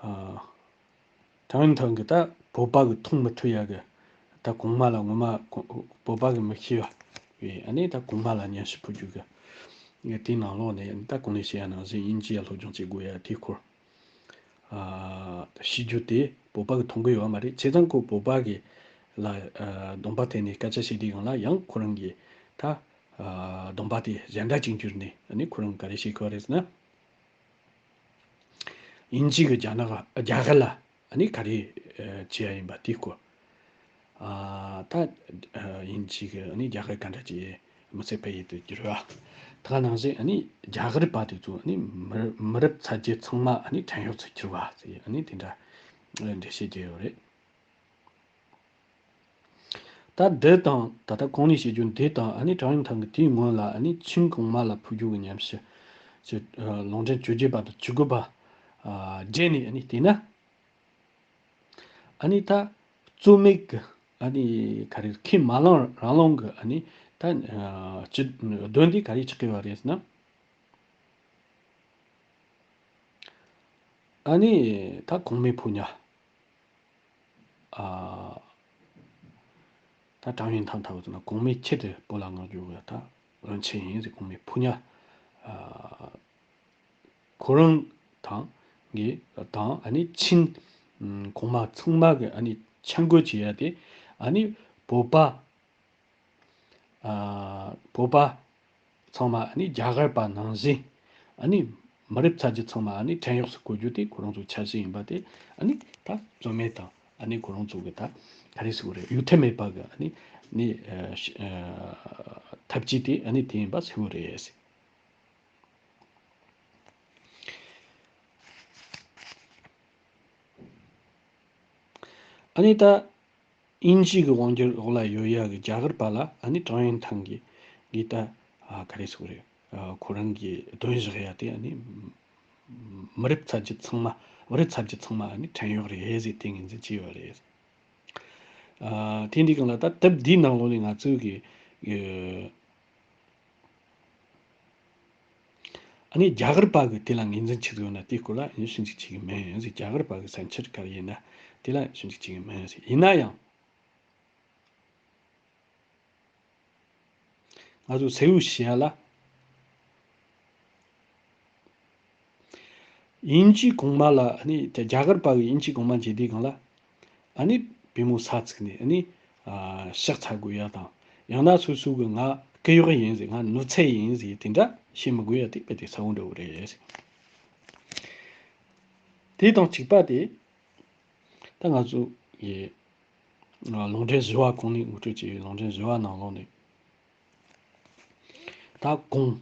ཨ། ཀྲང་ཡུན་ཐང་གིས་ད་བོད་པ་གི་མཐོང་མི་ཐུབ་ཡ་གི། ད་གོང་མ་ལ་ངོ་མ་གོ་བོད་པ་གི་མི་ཤེས་པ་བས། ཨ་ནི་ད་གོང་མ་ལ་སྙན་ཞུ་ཕུལ་རྒྱུ་གི། ངས་དེའི་ནང་ལོགས་ནས་ད་གོང་ནས་བཤད་ཡ་ནང་བཞིན་དབྱིན་ཇི་ཡ་སློབ་སྦྱོང་བྱེད་དགོས་ཡ་དེའི་སྐོར། ཨ། ཞུ་རྒྱུ་དེ་བོད་པ་གི་མཐོང་གི་ཡོད་མ་རེད། བྱས་ཙང་ཁོ་བོད་པ་གི་ལ། ཨ། གདོང་པ་བསྟན་ནས་སྐད་ཆ་བཤད་དུས་སྒང་ལ་ཡང་ཁོ་རང་གི་ད། ཨ། གདོང་པ་དེ་གཞན་འདྲ་ཅིག་འགྱུར་ནས་ཨ་ནི་ཁོ་རང་ག་རེ་བཤད་གི་ཡོད་རེད་ཟེར་ན། དབྱིན་ཇི་གི་རྒྱ་ནག་རྒྱ་གར་ལ་ཨ་ནི་ག་རེ། ཨ། བྱེད་ཡ་ཡིན་པ་དེའི་སྐོར། ཨ། ད། ཨ། དབྱིན་ཇི་གིས་ཨ་ནི་རྒྱ་གར་ག་འདྲ་ཅིག་མི་ཚེ་སྤེལ་ཡུལ་དུ་གྱུར་བ། ད་ག་ནང་བཞིན་ཨ་ནི་རྒྱ་གར་པ་དེ་ཚོ་ཨ་ནི་མི་མི་རབས་ཚ་རྒྱུད་ཚང་མ་ཨ་ནི་བྲན་གཡོག་ཏུ་གྱུར་བ་ཟེར་ཨ་ནི་དེ་འདྲ་འགྲེལ་བཤད་བརྒྱབ་ཡོད་རེད། ད་འདི་དང་ད་ལྟ་གོང་ནས་བཤད་རྒྱུ་འདི་དང་ཨ་ནི་ཀྲང་ཡུན་ཐང་གིས་དེའི་སྔོན་ལ་ཨ་ནི་ཆིན་གོང་མ་ལ་ཕུལ་རྒྱུ་གི་ཉམས་ཞིབ་ཀྱི། ཨ། ལུང་འདྲེན་བཅོ་བརྒྱད་པ་དང་བཅུ་དགུ་པ། ཨ། བརྒྱད་ནས་ཨ་ནི་བལྟས་ན། ཨ་ནི་ད་རྩོད་མེད་ཀྱི་ཨ་ནི་ག་རེ་ཁས་མ་བླངས་རང་བླངས་ཀྱི་ཨ་ནི་ད། ཨ། སྤྱི་དོན་འདི་ག་རེ་ཆགས་ཀྱི་ཡོད་རེད་ཟེར་ན། ཨ་ནི་ད་གོང་མའི་ཕོ་ཉ། ཨ། ད་ཀྲང་ཡུན་ཐང་ལྟ་བུ་ཚོ་ན་གོང་མའི་ཁྱི་དེ་བོད་ལ་མངགས་རྒྱུ་གི་ད་བློན་ཆེན་ཡིན་ཟེར། གོང་མའི་ཕོ་ཉ། ཨ། ཁོ་རང་དང་གི་དང་ཨ་ནི་ཆིན་གོང་མ་ཚང་མ་གི་ཨ་ནི་འཆར་འགོད་བྱེད་ཡ་དེ་ཨ་ནི་བོད་པ། ཨ། བོད་པ་ཚང་མ་ཨ་ནི་རྒྱ་གར་པ་ནང་བཞིན་ཨ་ནི་མི་རབས་ཚ་རྒྱུད་ཚང་མ་ཨ་ནི་བྲན་གཡོག་ཏུ་བཀོལ་རྒྱུ་དེ་ཁོ་རང་ཚོའི་འཆར་གཞི་ཡིན་པ་དེ་ཨ་ནི་ད་རྩོད་མེད་དང་ཨ་ནི་ཁོ་རང་ཚོ་གི་ད་ག་རེ་ཟེར་དགོས་རེད། གཡོལ་ཐབས་མེད་པ་གི་ཨ་ནི་ནི། ཨ། ཨ། ཐབས་ཇུས་དེ་ཨ་ནི་དེ་ཡིན་པ་གསལ་བོ་རེད། ཨ་ནི་ད་དབྱིན་ཇི་གི་དབང་སྒྱུར་འོག་ལ་ཡོད་ཡ་གི་རྒྱ་གར་པ་ལ་ཨ་ནི་ཀྲང་ཡོན་ཐང་གི་གི་ད་ཨ་ག་རེ་ཟེར་དགོས་རེད། ཨ་ཁོ་རང་གི་གདོན་བཞག་ཡ་དེ་ཨ་ནི་མི་རབས་ཚ་རྒྱུད་ཚང་མ་མི་རབས་ཚ་རྒྱུད་ཚང་མ་ཨ་ནི་བྲན་གཡོག་རེད་ཟེར་དེ་ངོས་འཛིན་བྱས་ཡོད་རེད། ཨ་དེ་འདི་གང་ལ་ད་དེབ་འདིའི་ནང་ལོགས་ནས་ང་ཚོས་གི་གི་ཨ་ནི་རྒྱ་གར་པ་གི་དེ་ལ་ངོས་འཛིན་བྱེད་ཡོད་ན་དེའི་སྐོར་ལ་ཡིན་ཞིབ་འཇུག་བྱེད་ཀྱི་མིན་ཟེར། རྒྱ་གར་པ་གི་བསམ་འཆར་ག་རེ་ཡིན་ན་དེ་ལ་ཞིབ་འཇུག་བྱེད་ཀྱི་མིན་ཟེར། ཡིན་ན་ཡང་ང་ཚོ་སེའུ་ཞེས་ཡ་ལ། དབྱིན་ཇིའི་གོང་མ་ལ་ཨ་ནི་རྒྱ་གར་པ་གི་དབྱིན་ཇིའི་གོང་མ་མཇལ་དུས་སྒང་ལ་ཨ་ནི་པུས་མོ་ས་བཙུགས་ནས་ཨ་ནི་ཨ་ཕྱག་འཚལ་དགོས་ཡ་དང་། ཡང་ན་སོ་སོ་གི་ང་སྐུ་གཡོག་ཡིན་ཟེར། ང་ནུ་ཚ་ཡིན་ཟེར་དེ་འདྲ་བཤད་མི་དགོས་ཡ་དེ་དཔེ་དེ་གསལ་བོ་འདྲ་བོ་རེད། དེ་དང་གཅིག་པ་དེ་ད་ང་ཚོ་ཡི་ལུང་འདྲེན་བཞི་བ་གོང་ནས་ངོ་སྤྲོད་བྱས་པའི་ལུང་འདྲེན་བཞི་བ་ནང་ལོགས་ནས། ད་གོང་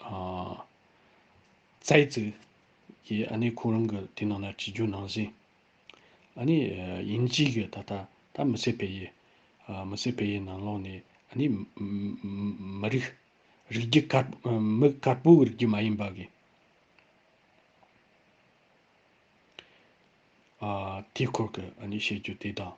ཨ་ཙའི་ཙི་གིས་ཨ་ནི་ཁོ་རང་གི་དེ་ནང་ལ་བྲིས་རྒྱུ་ནང་བཞིན། ཨ་ནི་ཨ་དབྱིན་ཇི་གི་ད་ལྟ་ད་མི་སེར་སྤེལ་ཡུལ། ཨ་མི་སེར་སྤེལ་ཡུལ་ནང་ལོགས་ནས་ཨ་ནི་མི་མི་རིགས་རིགས་རྒྱུད་དཀར་མི་དཀར་པོ་གི་རིགས་རྒྱུད་མ་ཡིན་པ་གི་ཨ་དེའི་སྐོར་གྱི་ཨ་ནི་བཤད་རྒྱུ་དེ་དང་།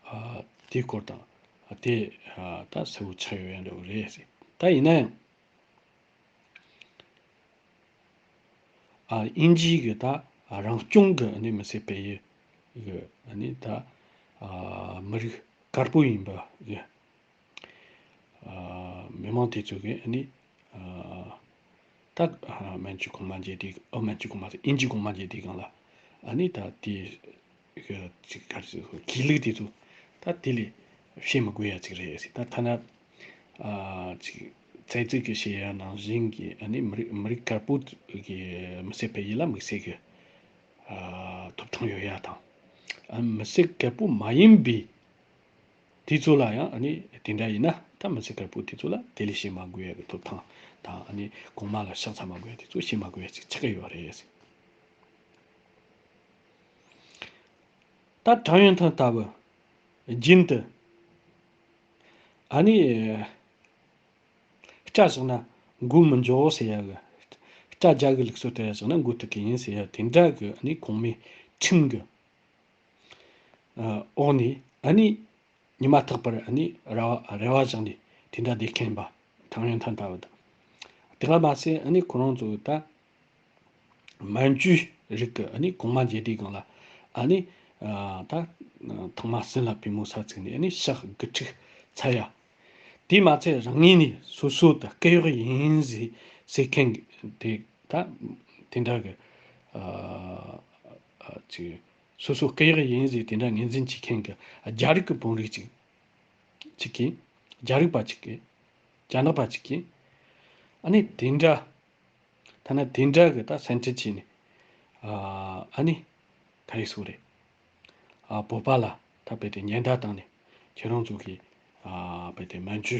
ཨ་དེའི་སྐོར་དང་། ཨ་དེ་ཨ་ད་གསལ་བོ་ཆགས་ཡོད་ཡ་འདྲ་བོ་རེད་ཟེར། ད་ཡིན་ན་ཡང་ཨ་དབྱིན་ཇི་གི་ད་རང་སྐྱོང་གི་ཨ་ནི་མི་སེར་སྤེལ་ཡུལ་གི་ཨ་ནི་ད་ཨ་མི་རིགས་དཀར་པོ་ཡིན་པ་གི་ཨ་མི་མང་དེ་ཚོ་གི་ཨ་ནི་ཨ་ད་ཨ་མན་ཇུ་གོང་མ་མཇལ་དུས། ཨ་མན་ཇུ་གོང་མ་ཟེར། དབྱིན་ཇི་གོང་མ་མཇལ་དུས་སྒང་ལ་ཨ་ནི་ད་དེ་གི་ཅིག་ག་རེ་ཟེར། གུས་ལུགས་དེ་ཚོ་ད་དེ་ལས་བཤད་མི་དགོས་ཡ་ཅིག་རེད་ཟེར། ད་ཐ་ན་ཨ་ཅིག་ཙའི་ཙི་གིས་བཤད་ཡ་ནང་བཞིན་གྱི་ཨ་ནི་མི་རིགས་མི་རིགས་དཀར་པོ་གི་མི་སེར་སྤེལ་ཡུལ་ལ་དམིགས་བསལ་གྱི་ཨ་ཐོབ་ཐང་ཡོད་ཡ་དང་། ཨ་མི་སེར་དཀར་པོ་མ་ཡིན་པའི་དེ་ཚོ་ལ་ཡང་ཨ་ནི་དེ་འདྲ་ཡིན་ན་ད་མི་སེར་དཀར་པོ་དེ་ཚོ་ལ་དེ་ལས་བཤད་མ་དགོས་ཡ་གི་ཐོབ་ཐང་དང་། ཨ་ནི་གོང་མ་ལ་ཕྱག་འཚལ་མ་དགོས་ཡ་དེ་ཚོ་བཤད་མ་དགོས་ཡ་ཅིག་ཆགས་ཀྱི་ཡོད་རེད། ད་ཀྲང་ཡོན་ཐང་ལྟ་བུ་རྒྱུན་དུ་ཨ་ནི་སྐྲ་བཞག་ན་མགོ་མི་འགྱོ་ཟེར་ཡ་གི། སྐྲ་རྒྱ་གི་ལུགས་སྲོལ་ལྟར་བཞག་ན་མགོ་ཐུག་གི་ཡིན་ཟེར་ཡ་དེ་འདྲ་གི་ཨ་ནི་གོང་མའི་ཁྲིམས་གི་འོག་ནས་ཨ་ནི་ཉི་མ་རྟག་པར་ཨ་ནི་ར་བ་རེ་བ་བཞག་ནས་དེ་འདྲ་བསྡད་མཁན་པ་ཀྲང་ཡོན་ཐང་ལྟ་བུ་དང་། དེ་ག་མ་ཟད་ཨ་ནི་ཁོ་རང་ཚོ་ད་མན་ཇུའི་རིགས་ཀྱི་ཨ་ནི་གོང་མ་མཇལ་དུས་སྒང་ལ་ཨ་ནི་ཨ་ད་ཐེངས་མ་གསུམ་ལ་པུས་མོ་ས་བཙུགས་ནས་ཨ་ནི་ཕྱག་དགུ་ཕྲུགས་འཚལ་ཡ། དེ་མ་ཚད་རང་ངོས་ནས་སོ་སོ་ད་སྐུ་གཡོག་ཡིན་ཟེར་ཟེར་མཁན་དེ་ད་དེ་འདྲ་གི་ཨ་ཨ་ཅིག་སོ་སོ་སྐུ་གཡོག་ཡིན་ཟེར་དེ་འདྲ་ངོས་འཛིན་བྱེད་མཁན་གྱི་རྒྱ་རིགས་ཀྱི་བུ་རིགས་ཅིག་ཅིག་གིས། རྒྱ་རིགས་པ་ཅིག་གིས། རྒྱ་ནག་པ་ཅིག་གིས། ཨ་ནི་དེ་འདྲ། ཐ་ན་དེ་འདྲ་གི་ད་སེམས་ཁྲལ་བྱས་ནས། ཨ་ཨ་ནི་ག་རེ་ཟེར་རེད། ཨ་བོད་པ་ལ་ད་རྦད་དེ་ཉེན་བརྡ་བཏང་ནས་ཁྱེད་རང་ཚོ་གིས་ཨ་རྦད་དེ་མན་ཇུ་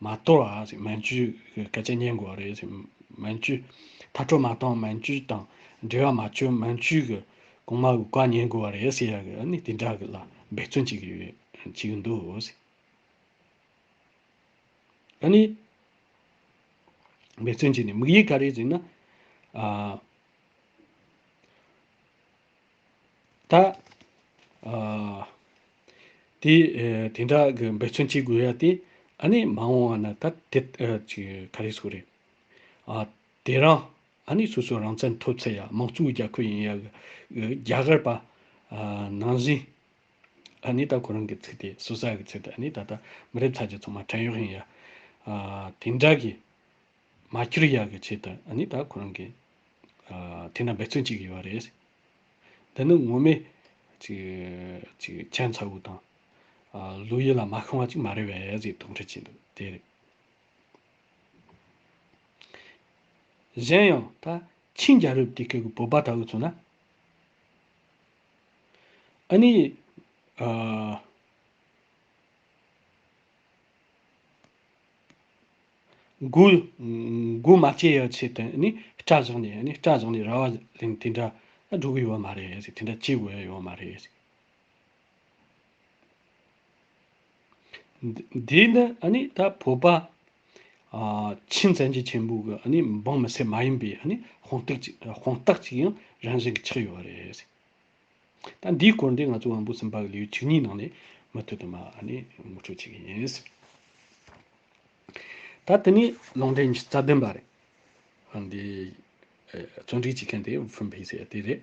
མ་གཏོར་བ་ཟེར། མན་ཇུ་གི་སྐད་ཆ་ཉན་དགོས་པ་རེད་ཟེར། མན་ཇུ་མཐར་སྐྲོད་མ་བཏང་། མན་ཇུ་དང་འབྲེལ་བ་མ་བཅོལ། མན་ཇུ་གི་གོང་མ་གི་བཀའ་ཉན་དགོས་པ་རེད་ཟེར་ཡ་གི་ཨ་ནི་དེ་འདྲ་གི་ལ་འབད་བརྩོན་བྱེད་ཀྱི་ཡོད། བྱེད་ཀྱི་འདུག་ཟེར། ཨ་ནི་འབད་བརྩོན་བྱས་ནས་དམིགས་ཡུལ་ག་རེ་ཟེར་ན། ཨ་ད་ཨ་དེ་ཨ་དེ་འདྲ་གི་འབད་བརྩོན་བྱེད་དགོས་ཡ་དེ་ཨ་ནི་མ་འོངས་པ་ན་ད་དེ་ཨ་ཅིག་ག་རེ་ཟེར་རེད། ཨ་དེ་རིང་ཨ་ནི་སོ་སོ་རང་བཙན་ཐོབ་ཚར་ཡ་དམངས་གཙོའི་རྒྱལ་ཁབ་ཡིན་ཡ་གི་རྒྱ་གར་པ་ཨ་ནང་བཞིན། ཨ་ནི་ད་ཁོ་རང་གི་ཚིག་དེ་སོ་སོ་གི་ཚིག་དེ་ཨ་ནི་ད་ལྟ་མི་རབས་ཚ་རྒྱུད་ཚང་མ་བྲན་གཡོག་ཡིན་ཡ། ཨ་དེ་འདྲ་གི་མ་གྱུར་ཡ་གི་ཆེད་དུ་ཨ་ནི་ད་ཁོ་རང་གི་ཨ་དེ་འདྲ་འབད་བརྩོན་བྱེད་ཀྱི་ཡོད་རེད། འདི་ནི་ངོ་མས་ཅིག་ཅིག་ཁྱད་མཚར་བོ་དང་ཨ་བློ་ཡུལ་ལ་མ་ཤོང་བ་ཅིག་མ་རེད་པས་ཟེར་དོགས་འདྲི་བྱེད་འདུག་དེ་རེད། གཞན་ཡང་ད་ཆིང་རྒྱལ་རབས་དེ་སྐབས་ཀྱི་བོད་པ་ལྟ་བུ་མཚོན་ན། ཨ་ནི་ཨ་མགོ་མགོ་མ་བཅད་ཡ་ཆེད་དུ་ཨ་ནི་སྐྲ་བཞག་ནས། ཨ་ནི་སྐྲ་བཞག་ནས་ར་བ་ལེན་དེ་འདྲ་ ད་འགྲོ་གི་ཡོད་མ་རེད་ཟེར། དེ་འདྲ་བྱེད་དགོས་ཡ་ཡོད་མ་རེད་ཟེར། འདི་འདི་ནི་ཨ་ནི་ད་བོད་པ་ཨ་ཆིན་བཙན་གྱི་ཆེན་པོ་གི་ཨ་ནི་འབངས་མི་སེར་མ་ཡིན་པའི་ཨ་ནི་དཔང་རྟགས་ཅིག་དཔང་རྟགས་ཅིག་ཡང་རང་བཞིན་གྱི་ཆགས་ཡོད་རེད། ད་འདིའི་སྐོར་འདི་ང་ཚོ་དབང་པོ་གསུམ་པ་གི་ལེའུ་བཅུ་གཉིས་ནང་ནས་མུ་མཐུད་དུ་མ་ཨ་ནི་ངོ་སྤྲོད་བྱེད་ཀྱི་ཡིན། ད་དེ་ནས་ལུང་འདྲེན་རྩ་བདུན་པ་རེད། འདི་ཨ་བརྩོན་འགྲུས་ཀྱི་མཁན་དེ་ཧྥུན་ཕེ་ཟེར་དེ་རེད།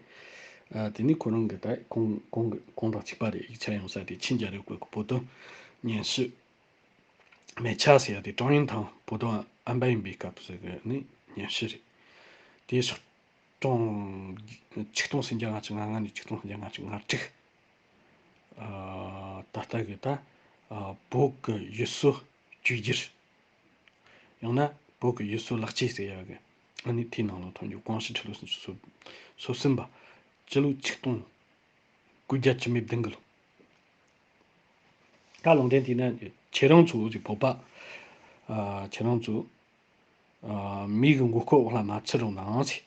ཨ་དེ་ནི་ཁོ་རང་གི་ད་གོང་གོང་གི་གོང་དང་གཅིག་པ་རེད། ཡིག་ཆ་ཡོང་ས་དེ་ཆིན་རྒྱལ་རབས་སྐབས་ཀྱི་བོད་དོན་སྙན་ཞུ། མེ་ཆ་ཟེར་ཡ་དེ་ཀྲོང་ཡོན་ཐང་བོད་དོན་ཨམ་པ་ཡིན་པའི་སྐབས་སུ་གི་ནི་སྙན་ཞུ་རེད། དེ་སོགས་ཀྲོང་ཆིག་སྟོང་སུམ་བརྒྱ་ལྔ་བཅུ་ང་ལྔ་ནས་ཆིག་སྟོང་སུམ་བརྒྱ་ལྔ་བཅུ་ང་དྲུག་ཨ་ད་ལྟ་གི་ད་ཨ་བོད་ཀྱི་ཡུལ་སྲོལ་བཅོས་བསྒྱུར། ཡང་ན་བོད་ཀྱི་ཡུལ་སྲོལ་ལག་བཅད་ཟེར་ཡ་གི་ཨ་ནི་དེའི་ནང་ལ་ཐོན་རྒྱུ་ཀོང་ཞི་ཁྲི་ལོ་སུམ་ཅུ་སོ་སོ་གསུམ་པ་སྤྱི་ལོ་ཆིག་སྟོང་དགུ་བརྒྱ་བཅུ་མེད་བདུན་གི་ལོ། ད་ལུང་འདྲེན་དེ་ན་ཁྱེད་རང་ཚོ་ཅིག་བོད་པ་ཨ་ཁྱེད་རང་ཚོ་ཨ་མི་གི་མགོ་སྐོར་འོག་ལ་མ་ཚུད་རུང་ནའང་ཟེར།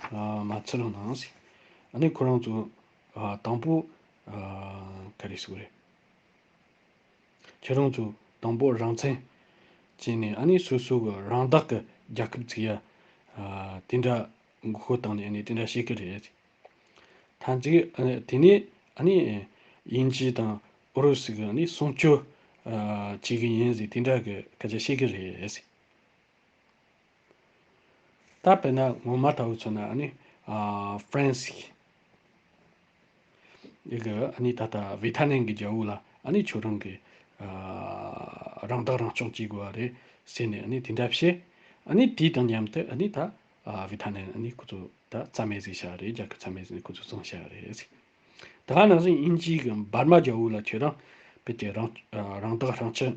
ཨ་མ་ཚུད་རུང་ནའང་ཟེར། ཨ་ནི་ཁོ་རང་ཚོ་ཨ་དང་པོ་ཨ་ག་རེ་ཟེར་དགོས་རེད། ཁྱེད་རང་ཚོ་དང་པོ་རང་བཙན་བྱས་ནས་ཨ་ནི་སོ་སོ་གི་རང་བདག་གི་རྒྱལ་ཁབ་བཙུགས་ཡ་ཨ་དེ་འདྲ་མགོ་སྐོར་བཏང་ནས་ཨ་ནི་དེ་འདྲ་བྱེད་ཀྱི་རེད། ཐ་ཚིག་ཨ་དེ་ནས་ཨ་ནི་དབྱིན་ཇི་དང་ཨུ་རུ་སུ་གི་ཨ་ནི་སྲུང་སྐྱོབ་ཨ་བྱེད་ཀྱི་ཡིན་ཟེར་དེ་འདྲ་གི་སྐད་ཆ་བཤད་ཀྱི་རེད། ད་དཔེར་ན་ངོ་མ་ལྟ་བུ་མཚོན་ན་ཨ་ནི་ཨ་ཧྥ་རན་སི་གི་ཨ་ནི་ད་ལྟ་ཝི་ཐ་ནན་གྱི་རྒྱལ་པོ་ལ་ཨ་ནི་ཁྱོད་རང་གི་ཨ་རང་བདག་རང་སྐྱོང་བྱེད་དགོས་པ་རེད་ཟེར་ནས་ཨ་ནི་དེ་འདྲ་བཤད། ཨ་ནི་དེ་དང་མཉམ་དུ་ཨ་ནི་ད་ཨ་ཝི་ཐ་ནན་ཨ་ནི་ཁོ་ཚོ་ད་རྩ་མེད་བཟོས་བཞག་རེད། རྒྱལ་ཁབ་རྩ་མེད་བཟོས་ནས་ཁོ་ཚོ་བཙོངས་བཞག་རེད། ད་ག་ནང་བཞིན་དབྱིན་ཇི་གི་འབར་མ་རྒྱལ་པོ་ལ་ཁྱེད་རང་བོད་ཀྱི་རང་རང་བདག་རང་སྐྱོང་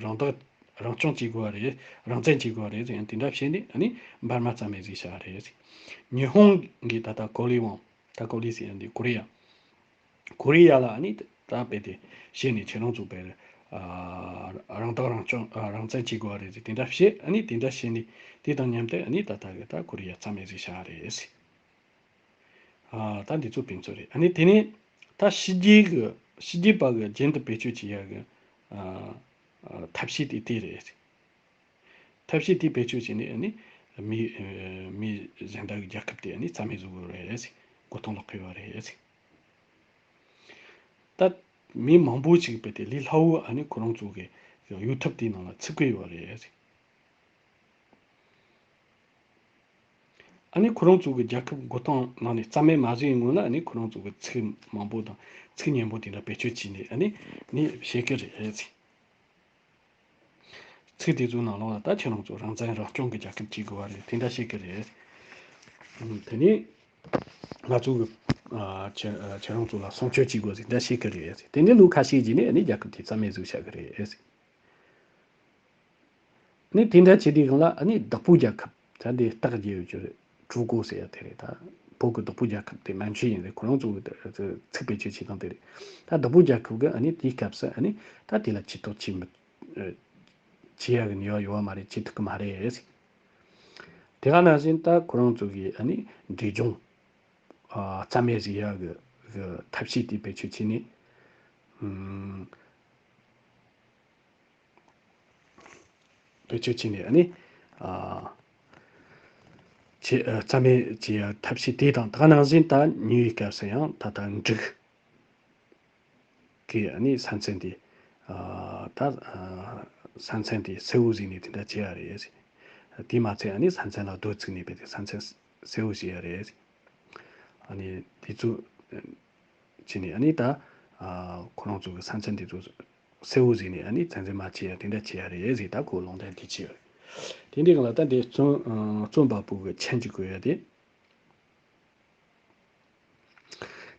རང་བདག་རང་སྐྱོང་བྱེད་དགོས་པ་རེད། རང་བཙན་བྱེད་དགོས་པ་རེད་ཟེར་དེ་འདྲ་བཤད་ནས་ཨ་ནི་འབར་མ་རྩ་མེད་བཟོས་བཞག་རེད། ཉི་ཧོང་གི་ད་ལྟ་ཀོ་ལི་ཝང་ད་ཀོ་ལི་ཟེར་ཡ་འདི་ཀོ་རི་ཡ། ཀོ་རི་ཡ་ལ་ཨ་ནི་ད་དཔེ་དེ་བཤད་ནས་ཁྱེད་རང་ཚོ་དཔེ་ཨ་རང་བདག་རང་སྐྱོང་ཨ་རང་བཙན་བྱེད་དགོས་པ་རེད་ཟེར་དེ་འདྲ་བཤད། ཨ་ནི་དེ་འདྲ་བཤད་ནས་དེ་དང་མཉམ་དུ་ཨ་ནི་ད་ལྟ་གི་ད་ཀོ་རི་ཡ་རྩ་མེད་བཟོས་བཞག་རེད། ཨ་ད་འདི་ཚོ་ཕན་ཚུན་རེད། ཨ་ནི་དེ་ནས་ད་ཕྱི་རྒྱལ་གི་ཕྱི་རྒྱལ་པ་གི་རྒྱུན་དུ་བེད་སྤྱོད་བྱེད་ཡ་གི་ཨ་ཨ་ཐབས་ཤེས་དེ་དེ་རེད། ཐབས་ཤེས་དེ་བེད་སྤྱོད་བྱས་ནས་ཨ་ནི་མི་ཨ་མི་གཞན་དག་གི་རྒྱལ་ཁབ་དེ་ཨ་ནི་རྩ་མེད་བཟོ་དགོས་རེད། མགོ་རྟིང་སློག་གི་ཡོད་རེད། ད་མི་མང་པོ་ཞིག་དཔེ་དེ་ལས་སླ་བོ་ཨ་ནི་ཁོ་རང་ཚོ་གི་གཡུལ་འཐབ་དེའི་ནང་ལ་ཚུད་ཀྱི་ཡོད་རེད། ཨ་ནི་ཁོ་རང་ཚོ་གི་རྒྱལ་ཁབ་མགོ་རྟིང་ནང་ནས་རྩ་མེད་མ་བཟོས་ཡིན་སྔོན་ལ་ཨ་ནི་ཁོ་རང་ཚོ་གི་ཚིག་མང་པོ་དང་ཚིག་སྙན་པོ་དེ་འདྲ་བེད་སྤྱོད་བྱས་ནས་ཨ་ནི་ནི་བཤད་ཀྱི་རེད། ཚིག་དེ་ཚོའི་ནང་ལོགས་ལ་ད་ཁྱེད་རང་ཚོ་རང་བཙན་རང་སྐྱོང་གི་རྒྱལ་ཁབ་ཅིག་དགོས་པ་རེད། དེ་འདྲ་བཤད་ཀྱི་རེད། ཨ་དེ་ནས་ང་ཚོ་གི་ཨ་ཁྱེད་ཨ་ཁྱེད་རང་ཚོ་ལ་སྲུང་སྐྱོབ་བྱེད་དགོས་ཟེར་འདྲ་བཤད་ཀྱི་རེད། དེ་ནས་ལོ་ཁ་ཤས་རྗེས་ནས་ཨ་ནི་རྒྱལ་ཁབ་དེ་རྩ་མེད་བཟོས་བཞག་གི་རེད། ནི་དེ་འདྲ་བྱེད་དུས་སྒང་ལ་ཨ་ནི་བདག་པོ་རྒྱལ་ཁབ་ད་འདི་རྟགས་བརྒྱད་ཡོད་རྒྱུ་རེད། ཀྲུའུ་ཀོ་ཟེར་ཡ་དེ་རེད། ད་བོད་ཀྱི་བདག་པོ་རྒྱལ་ཁབ་དེ་མན་ཆུ་ཡིན་རེད། ཁོ་རང་ཚོ་གི་ཚིག་བེད་སྤྱོད་བྱེད་སྟངས་དེ་རེད། ད་བདག་པོ་རྒྱལ་ཁབ་ཀྱི་ཨ་ནི་དེའི་སྐབས་སུ་ཨ་ནི་ད་དེ་ལ་ཇུས་གཏོགས་བྱེད་མི་བྱེད་ཡ་གི་ནུས་པ་ཡོད་པ་མ་རེད། བྱེད་ཐུབ་ཀྱི་མ་རེད། དེ་ག་ནང་བཞིན་ད་ཁོ་རང་ཚོ་གི་ཨ་ནི་འབྲས་ལྗོངས་ཨ་རྩ་མེད་བཟོ་ཡ་གི་གི་ཐབས་ཤེས་དེ་བེད་སྤྱོད་བྱས་ནས་ཨམ། བེད་སྤྱོད་བྱས་ནས་ཨ་ནི་ཨ་ཆེ་ཨ་རྩ་མེད་བྱེད་ཡ་ཐབས་ཤེས་དེ་དང་། ད་ག་ནང་བཞིན་ད་ཉེ་བའི་སྐབས་སུ་ཡང་ད་ལྟ་འབྲུག་གི་ཨ་ནི་ས་མཚམས་དེ་ཨ་ད་ཨ་ས་མཚམས་དེ་གསལ་བོ་བཟོས་ནས་དེ་འདྲ་བྱེད་ཡ་རེད། དེ་མ་ཚད་ཨ་ནི་ས་མཚམས་ལ་རྡོ་བཙུགས་ནས་བྱས་ཏེ་ས་མཚམས་གསལ་བོ་བྱེད་ཡ་རེད། ཨ་ནི་དེ་ཚོ་བྱས་ནས་ཨ་ནི་ད་ཨ་ཁོ་རང་ཚོ་གི་ས་མཚམས་དེ་ཚོ་གསལ་བོ་བཟོས་ནས་ཨ་ནི་བཙན་འཛུལ་མ་བྱེད་ཡ་དེ་འདྲ་བྱེད་ཡ་རེད་ཟེར། ད་ཁོ་ལུང་འདྲེན་དེ་བྱས་ཡོད། དེ་འདྲའི་སྒང་ལ་ད་འདི་རྩོམ་ཨ་རྩོམ་པ་པོ་གི་མཆན་གཅིག་བཀོད་ཡ་དེ།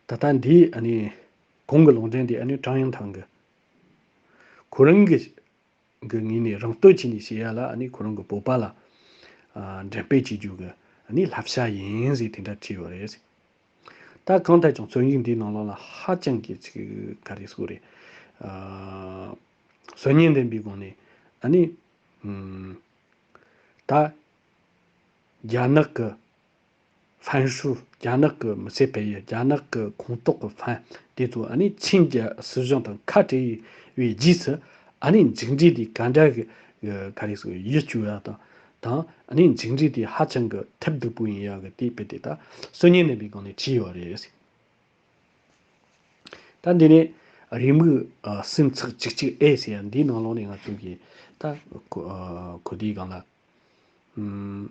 ད་ལྟ་འདི་ཨ་ནི་གོང་གི་ལུང་འདྲེན་འདི་ཨ་ནི་ཀྲང་ཡོན་ཐང་གི་ཁོ་རང་གི་གི་ངོས་ནས་རང་བསྟོད་བྱས་ནས་བཤད་ཡ་ལ་ཨ་ནི་ཁོ་རང་གི་བོད་པ་ལ་ཨ་འགྲེམས་སྤེལ་བྱེད་རྒྱུ་གི་ཨ་ནི་བསླབ་བྱ་ཡིན་ཟེར་དེ་འདྲ་བྲིས་ཡོད་རེད། ད་གང་ལྟར་ཀྱང་རྩོམ་ཡིག་འདིའི་ནང་ལོགས་ལ་ཧ་ཅང་གི་ཅིག་ག་རེ་ཟེར་དགོས་རེད། ཨ་སྲོལ་ངན་ལྡན་པའི་སྒོ་ནས་ཨ་ནི་ ཨུམ། ད་རྒྱ་ནག་གི་ཧྥན་ཧྲུའུ། རྒྱ་ནག་གི་མི་སེར་སྤེལ་ཡུལ། རྒྱ་ནག་གི་ཁོངས་གཏོགས་ཀྱི་ཧྥན། དེ་ཚོ་ཨ་ནི་ཆིན་རྒྱལ་སྲིད་གཞུང་དང་ཁ་བྲལ་བའི་རྗེས་སུ། ཨ་ནི་མཇུག་འབྲས་དེ་ག་འདྲ་གི་ག་རེ་ཟེར། ཡིད་སྐྱོ་ཡག་དང་། དང་། ཨ་ནི་མཇུག་འབྲས་དེ་ཧ་ཅང་གི་ཐབས་སྡུག་པོ་ཡིན་ཡག་གི་དེ་དཔེ་དེ་ད་སྲོལ་རྒྱུན་ལྡན་པའི་སྒང་ནས་བྲིས་ཡོད་རེད། ད་འདི་ནས་རེའུ་མིག་ཨ་གསུམ་ཚེག་གཅིག་གཅིག་ཨེ་ཟེར་ཡ་འདིའི་ནང་ལོགས་ནས་ང་ཚོ་གིས་ད་གོ- ཨ་གོ་བདེའི་སྒང་ལ། ཨུམ།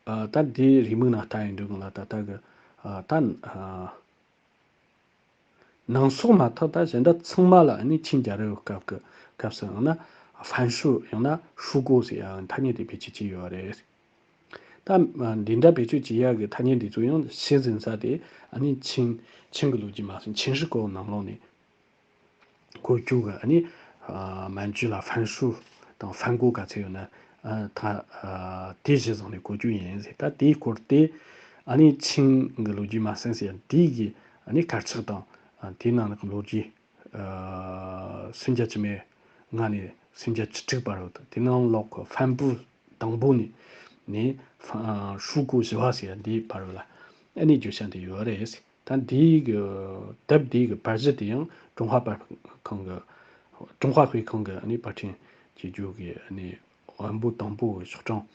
ཨ་ད་འདིའི་རེའུ་མིག་ནང་ལྟ་ཡོང་དུས་སྒང་ལ་ད་ལྟ་གི་ཨ་ད་ཨ་ནང་སོག་མ་གཏོགས་ད་གཞན་དག་ཚང་མ་ལ་ཨ་ནི་ཆིན་རྒྱལ་རབས་སྐབས་ཀྱི་སྐབས་སུ་ཡང་ན་ཧྥན་ཧྲུའུ། ཡང་ན་ཧྲུའུ་ཀོ་ཟེར་ཡ་ཐ་སྙད་དེ་བེད་སྤྱོད་བྱས་ཡོད་རེད། ད་འདི་འདྲ་བེད་སྤྱོད་བྱེད་ཡག་གི་ཐ་སྙད་འདི་ཚོ་ཡང་ཕྱིར་འཛིན་ས་དེ་ཨ་ནི་ཆིན། ཆིན་གྱི་ལོ་རྒྱུས་མ་ཟིན་ཆིན་ཧྲི་ཀོ་ནང་ལོགས་ནས་གོ་རྒྱུ་གི་ཨ་ནི་ཨ་མན་ཇུ་ལ་ཧྥན་ཧྲུའུ་དང་ཧྥན་གོ་ག་ཚོད་ཡོད་ན། ཨ་ད་ཨ་དེ་གཞི་བཟུང་ནས་གོ་རྒྱུ་ཡིན་ཟེར། ད་དེའི་སྐོར་དེ་ཨ་ནི་ཆིན་གྱི་ལོ་རྒྱུས་མ་ཟིན་ཟེར་དེ་གི་ཨ་ནི་དཀར་ཆག་དང་། ཨ་དེའི་ནང་གི་ལོ་རྒྱུས། ཨ་སུམ་བརྒྱ་བཅུ་མེད་ལྔ་ནས་སུམ་བརྒྱ་བཅུ་དྲུག་བར་དུ། དེ་ནང་ལོགས་ཀྱི་ཧྥན་པུའུ་དང་པོ་ནས་ནས་ཧྥ- ཨ་ཧྲུའུ་ཀོ་བཞི་བ་ཟེར་ཡ་འདིའི་བར་ལ་ཨ་ནི་བརྗོད་བྱ་འདི་ཡོད་རེད། ད་འདིའི་གི་དེབ་འདིའི་གི་པར་གཞི་དེ་ཡང་ཀྲུང་ཧྭ་པར་ཁང་གི། ཀྲུང་ཧྭ་དཔེ་ཁང་གི་ཨ་ནི་པར་སྐྲུན་བྱེད་རྒྱུ་གི་ཨ་ནི་དབང་པོ་དང་པོ་གི་ཤོག་གྲངས་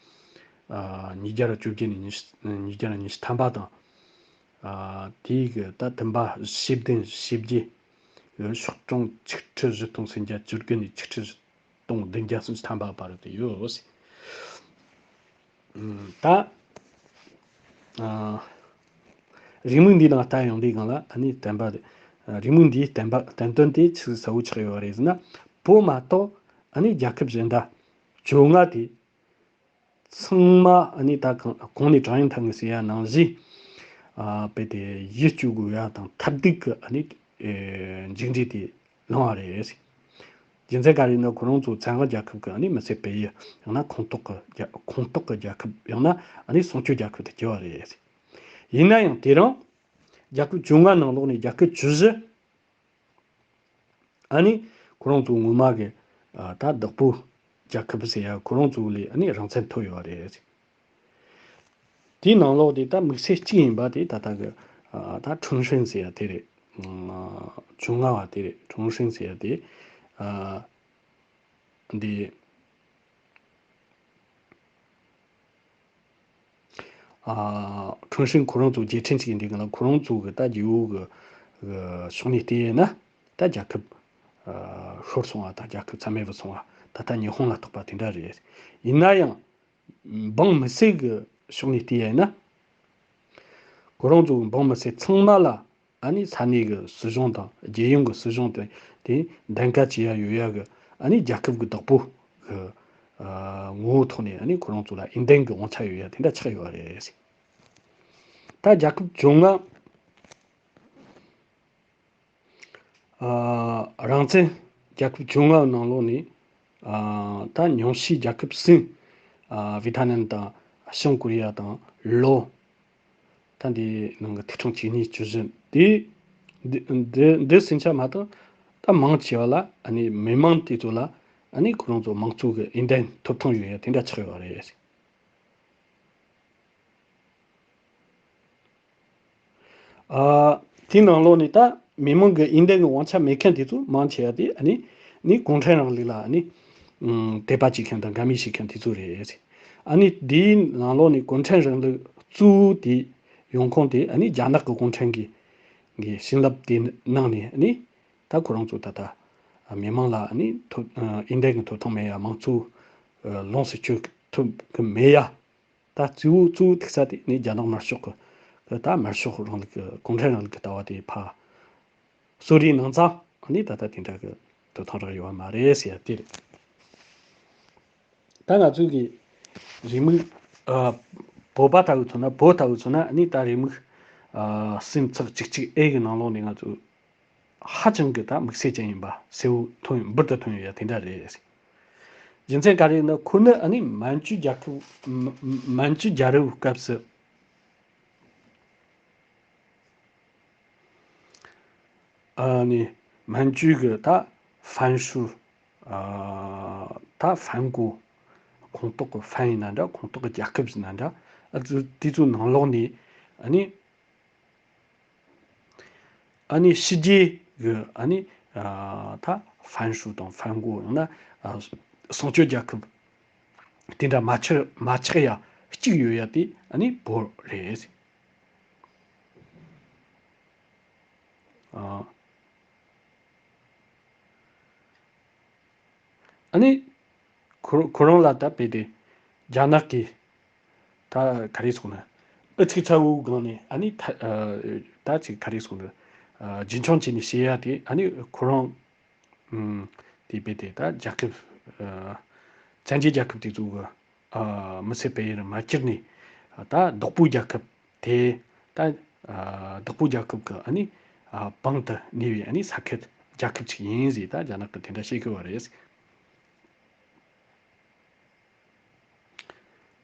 ཨ་ཉིས་བརྒྱ་དང་བཅོ་བརྒྱད་ནས་ཉི་ཤུ། ཉིས་བརྒྱ་དང་ཉི་ཤུ་ཐམ་པ་དང་། ཨ་དེའི་གི་ད་བདུན་པ་ཞེ་བདུན་ཞེ་བརྒྱད། ཤོག་གྲངས་ཆིག་ཁྲི་བཞི་སྟོང་སུམ་བརྒྱ་བཅུ་དགུ་ནས་ཆིག་ཁྲི་བཞི་སྟོང་བདུན་བརྒྱ་སུམ་ཅུ་ཐམ་པ་བར་དུ་ཡོད། ད་ཨ་རེའུ་མིག་འདིའི་ནང་ལྟ་ཡོང་དུས་སྒང་ལ་ཨ་ནི་བསྟན་པ་རེད། རེའུ་མིག་འདིའི་བསྟན་པ་བསྟན་དོན་དེ་ཆི་ཟིག་གསལ་བོ་ཆགས་ཡོད་རེད་ཟེར་ན། བོད་མ་གཏོགས་ཨ་ནི་རྒྱལ་ཁབ་གཞན་དག་བཅོ་ལྔ་དེ། ཚང་མ་ཨ་ནི་ད་གང་གོང་ནས་ཀྲང་ཡུང་ཐང་གིས་ཟེར་ཡ་ནང་བཞིན། ཨ་དཔེ་དེ་ཡིད་སྐྱོ་དགོས་ཡ་དང་ཐབས་སྡུག་གི་ཨ་ནི་ཨེ་མཇུག་འབྲས་དེ་བླངས་པ་རེད། རྒྱུ་མཚན་ག་རེ་ཡིན་ན་ཁོ་རང་ཚོ་བཙན་དབང་རྒྱལ་ཁབ་ཀྱི་ཨ་ནི་མི་སེར་སྤེལ་ཡུལ། ཡང་ན་ཁོངས་གཏོགས་ཀྱི་རྒྱ- ཁོངས་གཏོགས་ཀྱི་རྒྱལ་ཁབ། ཡང་ན་ཨ་ནི་སྲུང་སྐྱོབ་རྒྱལ་ཁབ་ཏུ་གྱུར་པ་རེད། ཡིན་ན་ཡང་དེ་རིང་རྒྱལ་ཁབ་བཅོ་ལྔ་ནང་ལོགས་ནས་རྒྱལ་ཁབ་བཅུ་བཞི། ཨ་ནི་ཁོ་རང་ཚོ་སྔོན་མ་གི་ཨ་ད་བདག་པོ་རྒྱལ་ཁབ་ཟེར་ཡ་ཁོ་རང་ཚོ་ལས་ཨ་ནི་རང་བཙན་ཐོབ་ཡོད་པ་རེད། དེའི་ནང་ལོགས་དེ་ད་དམིགས་བསལ་གཅིག་ཡིན་པ་དེ་ད་ལྟ་གི་ཨ་ད་ཁྲུང་ཧྲེང་ཟེར་ཡ་དེ་རེད། ཨ་བཅོ་ལྔ་བ་དེ་རེད། ཁྲུང་ཧྲེང་ཟེར་ཡ་དེ་ཨ་འདི། ཨ་ཁྲུང་ཧྲེང་ཁོ་རང་ཚོ་རྒྱལ་ཕྲན་ཅིག་ཡིན་དུས་སྒང་ལ་ཁོ་རང་ཚོ་གི་ད་རྒྱལ་པོ་གི་གི་ཕྱོགས་ནས་བལྟས་ན་ད་རྒྱལ་ཁབ་ཨ་ཤོར་སོང་བ་དང་རྒྱལ་ཁབ་རྩ་མེད་བུད་སོང་བ། ད་ལྟ་ཉི་ཧོང་ལ་གཏོགས་པ་དེ་འདྲ་རེད། ཡིན་ན་ཡང་འབངས་མི་སེར་གི་ཕྱོགས་ནས་བལྟས་ཡ་ཡིན་ན། ཁོ་རང་ཚོ་གི་འབངས་མི་སེར་ཚང་མ་ལ་ཨ་ནི་ས་གནས་ཀྱི་སྲིད་གཞུང་དང་རྒྱལ་ཡོངས་ཀྱི་སྲིད་གཞུང་དེ་དེ་འདེམས་ཀ་བྱེད་ཡ་ཡོད་ཡ་གི་ཨ་ནི་རྒྱལ་ཁབ་ཀྱི་བདག་པོ་གི་ཨ་ངོ་བོ་ཐོག་ནས་ཨ་ནི་ཁོ་རང་ཚོ་ལ་འོས་འདེམས་ཀྱི་དབང་ཆ་ཡོད་ཡ་དེ་འདྲ་ཆགས་ཡོད་རེད། ད་རྒྱལ་ཁབ་བཅོ་ལྔ། ཨ་རང་བཙན་རྒྱལ་ཁབ་བཅོ་ལྔ་ནང་ལོགས་ནས་ཨ་ད་ཉུང་ཤས་རྒྱལ་ཁབ་གསུམ། ཨ་ཝེ་ཐ་ནམ་དང་བྱང་ཀོ་རི་ཡ་དང་ལའོ། ད་འདི་ནང་གི་ཐིག་ཕྲེང་བཅུ་གཉིས་བཅུ་བཞི་དེ་འདི་འདི་འདི་ཟིན་ཆ་མ་གཏོགས་ད་མང་ཆེ་བ་ལ་ཨ་ནི་མི་མང་དེ་ཚོ་ལ་ཨ་ནི་ཁོ་རང་ཚོ་མང་གཙོ་གི་འོས་འདེམས་ཐོབ་ཐང་ཡོད་ཡ་དེ་འདྲ་ཆགས་ཡོད་རེད། ཨ་དེའི་ནང་ལོགས་ནས་ད་མི་མང་གི་འོས་འདེམས་ཀྱི་དབང་ཆ་མེད་མཁན་དེ་ཚོ་མང་ཆེ་བ་དེ་ཨ་ནི་ནི་གུང་ཁྲན་རིང་ལུགས་ལ་ཨ་ནི་ཨམ་དད་པ་བྱེད་མཁན་དང་དགའ་མོས་བྱེད་མཁན་དེ་ཚོ་རེད། ཨ་ནི་དེའི་ནང་ལོགས་ནས་གུང་ཁྲན་རིང་ལུགས་གཙོ་བོ་དེ་ཡོང་ཁུངས་དེ་ཨ་ནི་རྒྱ་ནག་གི་གུང་ཁྲན་གྱི་གི་བྱིན་རླབས་དེ་གནང་ནས་ཨ་ནི་ད་ཁོ་རང་ཚོ་ད་ལྟ་མི་མང་ལ་ཨ་ནི་ཐོབ་འོས་འདེམས་ཀྱི་ཐོབ་ཐང་མེད་ཡ། མང་གཙོ་ལོངས་སུ་སྤྱོད་ཐུབ་ཀྱི་མེད་ཡ། ད་གཙོ་བོ་གཙོ་བོ་ཐུག་ས་དེ་ནི་རྒྱ་ནག་དམར་ཤོག་གི་ད་དམར་ཤོག་རིང་ལུགས་ཀྱི་གུང་ཁྲན་རིང་ལུགས་ཀྱི་ལྟ་བ་དེ་ཕར་གསོ་རེས་གནང་ཙང་ནི་ད་ལྟ་དེ་འདྲ་གི་ཐོབ་ཐང་རག་ཡོད་པ་མ་རེད་ཟེར་ཡ་དེ་རེད། ད་ང་ཚོའི་གི་རེའུ་མིག་ཨ་བོད་པ་ལྟ་བུ་མཚོན་ན། བོད་ལྟ་བུ་མཚོན་ན་ནི་ད་རེའུ་མིག་ཨ་གསུམ་ཚེག་གཅིག་གཅིག་ཨེ་གི་ནང་ལོགས་ནས་ང་ཚོ་ཧ་ཅང་གི་ད་དམིགས་བསལ་ཅན་ཡིན་པ་གསལ་བོ་ཐོན་འབུར་དུ་ཐོན་ཡོད་ཡ་དེ་འདྲ་རེད། རྒྱུ་མཚན་ག་རེ་ཡིན་ན་ཁོ་ནི་ཨ་ནི་མན་ཇུ་རྒྱལ་ཁབ། མ- མན་ཇུ་རྒྱལ་རབས་སྐབས་སུ་ཨ་ནི་མན་ཇུ་གི་ད་ཧྥན་ཧྲུའུ་ ཨ་ད་ཧྥན་གོ་ཁོངས་གཏོགས་ཀྱི་ཧྥན་ཡིན་ན་འདྲ། ཁོངས་གཏོགས་ཀྱི་རྒྱལ་ཁབ་ཡིན་ན་འདྲ། ཨ་དེ་དེ་ཚོའི་ནང་ལོགས་ནས་ཨ་ནི། ཨ་ནི་ཕྱི་རྒྱལ་གྱི་ཨ་ནི་ཨ་ད་ཧྥན་ཧྲུའུ་དང་ཧྥན་གོ་ཡང་ན་ཨ་གསུང་སྤྱོད་རྒྱལ་ཁབ་དེ་འདྲ་མ་ཆགས་མ་ཆགས་ཡ་གཅིག་ཡོད་ཡ་དེ་ཨ་ནི་བོད་རེད། ཨ། ཨ་ནི་ཁོ་ཁོ་རང་ལ་ད་དཔེ་དེ་རྒྱ་ནག་གིས་ད་ག་རེ་ཟེར་ན། ཨུ་ཚུགས་ཚ་བོའི་སྒང་ནས་ཨ་ནི་ད་ཨ་ད་ཅིག་ག་རེ་ཟེར་ན། ཨ་རྒྱུན་འཁྱོངས་བྱས་ནས་བཤད་ཡ་དེ་ཨ་ནི་ཁོ་རང་ཨུམ་དེ་དཔེ་དེ་ད་རྒྱལ་ཁབ་ཨ་བཙན་རྒྱལ་རྒྱལ་ཁབ་དེ་ཚོ་གི་ཨ་མི་སེར་སྤེལ་ཡུལ་མ་བསྐྱུར་ནས་ད་བདག་པོའི་རྒྱལ་ཁབ་དེ་ད་ཨ་བདག་པོའི་རྒྱལ་ཁབ་ཀྱི་ཨ་ནི་ཨ་པང་དུ་གནས་པའི་ཨ་ནི་ས་ཁུལ་རྒྱལ་ཁབ་ཅིག་ཡིན་ཟེར་ད་རྒྱ་ནག་གིས་དེ་འདྲ་བཤད་གི་ཡོད་རེད།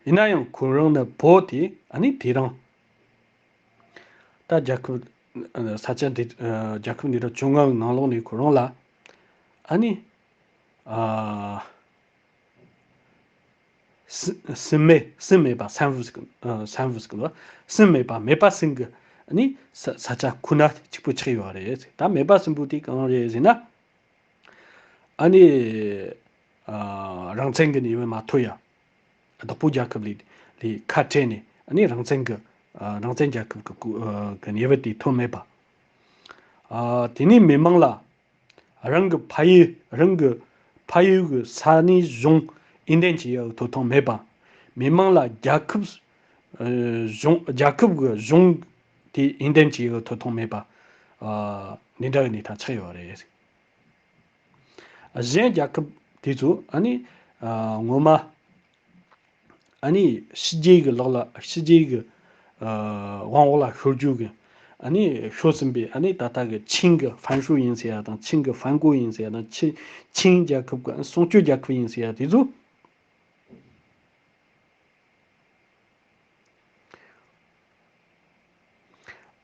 ཡིན་ན་ཡང་ཁོ་རང་ནི་བོད་དེ་ཨ་ནི་དེ་རིང་ད་རྒྱལ་ཁབ་ས་ཆ་འདི་རྒྱལ་ཁབ་འདི་དག་བཅོ་ལྔ་ནང་ལོགས་ནས་ཁོ་རང་ལ་ཨ་ནི་ཨ། སྲིན་སྲིན་མེད་སྲིན་མེད་པ་སྲན་བུ་ཟིག་ཨ་སྲན་བུ་ཟིག་ལ་སྲིན་མེད་པ་མེད་པ་སྲིན་གི་ཨ་ནི་ས་ས་ཆ་ཁོ་ན་གཅིག་པུ་ཆགས་ཡོད་རེད། ད་མེད་པ་སྲིན་བུ་དེ་གང་རེད་ཟེར་ན། ཨ་ནི་ཨ་རང་བཙན་གི་གནས་བབ་མ་ཐོབ་ཡ། བདག་པོ་རྒྱལ་ཁབ་ལས་ལས་ཁ་བྲལ་ནས་ཨ་ནི་རང་བཙན་གི་ཨ་རང་བཙན་རྒྱལ་ཁབ་གི་གུ་ཨ་གི་གནས་བབ་དེ་ཐོབ་མེད་པ། ཨ་དེ་ནས་མི་མང་ལ་རང་གི་ཕ་ཡུལ་རང་གི་ཕ་ཡུལ་གྱི་ས་གནས་གཞུང་ཨིན་ལྡན་བྱེད་ཡག་ཐོབ་ཐང་མེད་པ། མི་མང་ལ་རྒྱལ་ཁབ་ཨ་གཞུང་རྒྱལ་ཁབ་ཀྱི་གཞུང་དེ་ཨིན་ལྡན་བྱེད་ཡག་ཐོབ་ཐང་མེད་པ། ཨ་འདི་འདྲ་གི་གནས་སྟངས་ཆགས་ཡོད་རེད། གཞན་རྒྱལ་ཁབ་དེ་ཚོ་ཨ་ནི་ཨ་ངོ་མ་ཨ་ནི་ཕྱི་རྒྱལ་གྱི་ལག་ལ་ཕྱི་རྒྱལ་གྱི་ཨ་དབང་འོག་ལ་ཤོར་རྒྱུ་གི་ཨ་ནི་ཤོར་ཟིན་པའི་ཨ་ནི་ད་ལྟ་གི་ཆིང་གི་ཧྥན་ཧྲུའུ་ཡིན་ཟེར་ཡ་དང་། ཆིང་གི་ཧྥན་གོ་ཡིན་ཟེར་ཡ་དང་། ཆི་ཆིང་རྒྱལ་ཁབ་ཀྱི་སྲུང་སྐྱོབ་རྒྱལ་ཁབ་ཡིན་ཟེར་ཡ་དེ་ཚོ།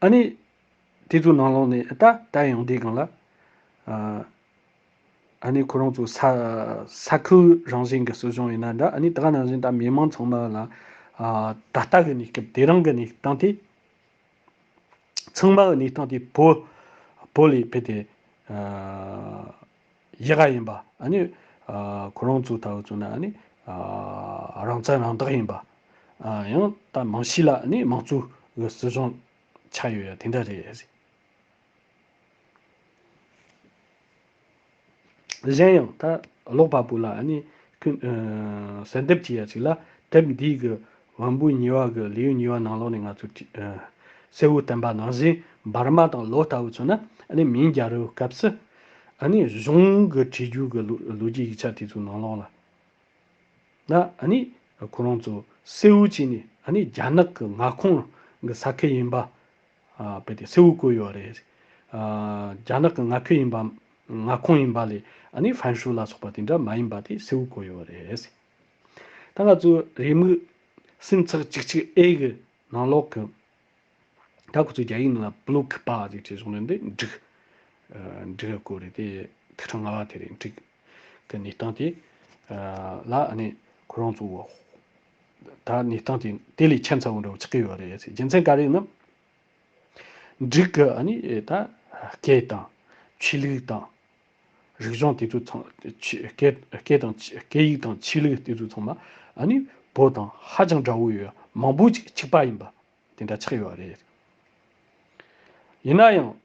ཨ་ནི་དེ་ཚོའི་ནང་ལོགས་ནས་ད་ད་ཡང་འདིའི་སྒང་ལ་ཨ་ཨ་ནི་ཁོ་རང་ཚོ་ས་ས་ཁུལ་རང་བཞིན་གྱི་སྲིད་གཞུང་ཡིན་ན་འདྲ། ཨ་ནི་ད་ག་ནང་བཞིན་ད་མི་མང་ཚང་མ་ལ་ཨ་ད་ལྟ་གི་གནས་སྐབས་དེ་རིང་གི་གནས་སྟངས་དེ། ཚང་མ་གི་གནས་སྟངས་དེ་བོད་བོད་ལས་ཕེ་དེ་ཨ་ཡག་ག་ཡིན་པ། ཨ་ནི་ཨ་ཁོ་རང་ཚོ་ལྟ་བུ་ཚོ་ན་ཨ་ནི་ཨ་རང་བཙན་རང་བདག་ཡིན་པ། ཨ་ཡང་ད་མང་ཤོས་ལ་ཨ་ནི་དམངས་གཙོ་གི་སྲིད་གཞུང་ཆགས་ཡོད་ཡ་དེ་འདྲ་རེད། གཞན་ཡང་ད་ཀློག་པ་པོ་ལ་ཨ་ནི་ཀུན་ཨ་གསལ་འདེབས་བྱེད་ཡ་ཅིག་ལ། དེབ་འདིའི་གི་བམ་པོད་གཉིས་པ་གི་ལེའུ་གཉིས་པ་ནང་ལོགས་ནས་ང་ཚོས་ཨ་གསལ་བོ་བསྟན་པ་ནང་བཞིན། འབར་མ་དང་ལོ་ལྟ་བུ་ཚོ་ན་ཨ་ནི་མིང་རྒྱལ་རབས་སྐབས་སུ་ཨ་ནི་གཞུང་གི་བྲིས་རྒྱུ་གི་ལོ་ལོ་རྒྱུས་ཡིག་ཆ་དེ་ཚོའི་ནང་ལོགས་ལ། ན་ཨ་ནི་ཁོ་རང་ཚོ་གསལ་བོ་བྱས་ནས་ཨ་ནི་རྒྱ་ནག་གི་མངའ་ཁོངས་ཀྱི་ས་ཁུལ་ཡིན་པ། ཨ་དཔེ་དེ་གསལ་བོ་བཀོད་ཡོད་རེད། ཨ་རྒྱ་ནག་གི་མངའ་ཁུལ་ཡིན་པ། མངའ་ཁོངས་ཡིན་པ་ལས་ཨ་ནི་ཧྥན་ཧྲུའུ་ལ་སོགས་པ་དེ་འདྲ་མ་ཡིན་པ་དེ་གསལ་བོ་བཀོད་ཡོད་རེད། ད་ང་ཚོའི་རེའུ་མིག་སུམ་ཚེག་གཅིག་གཅིག་ཨེ་གི་ནང་ལོགས་ཀྱི། ད་ཁོ་ཚོས་རྒྱ་ཡིག་ནང་ལ་བློ་ཁུ་པ་ཟེར་བྱས་བྱུང་ནས་འདི་འབྲུག་ཨ་འབྲུག་གི་སྐོར་རེད་དེ། ཐིག་ཕྲེང་ལྔ་པ་དེ་རེད། འབྲུག་གི་གནས་སྟངས་དེ་ཨ་ལ་ཨ་ནི་ཁོ་རང་ཚོ་ད་གནས་སྟངས་དེ་དེ་ལས་ཁྱད་མཚར་བོ་འདྲ་བོ་ཆགས་ཀྱི་ཡོད་རེད་ཟེར། རྒྱུ་མཚན་ག་རེ་ཡིན་ན། འབྲུག་གི་ཨ་ནི་ད་སྐད་དང་ཆོས་ལུགས་དང་། རིག་གཞུང་དེ་ཚོ་ཚང་། ཆོས་སྐད་སྐད་དང་ཆོས་སྐད་ཡིག་དང་ཆོས་ལུགས་དེ་ཚོ་ཚང་མ་ཨ་ནི་བོད་དང་ཧ་ཅང་འདྲ་བོ་ཡོད། མང་པོ་ཅིག་གཅིག་པ་ཡིན་པ་དེ་འདྲ་ཆགས་ཡོད་རེད། ཡིན་ན་ཡང་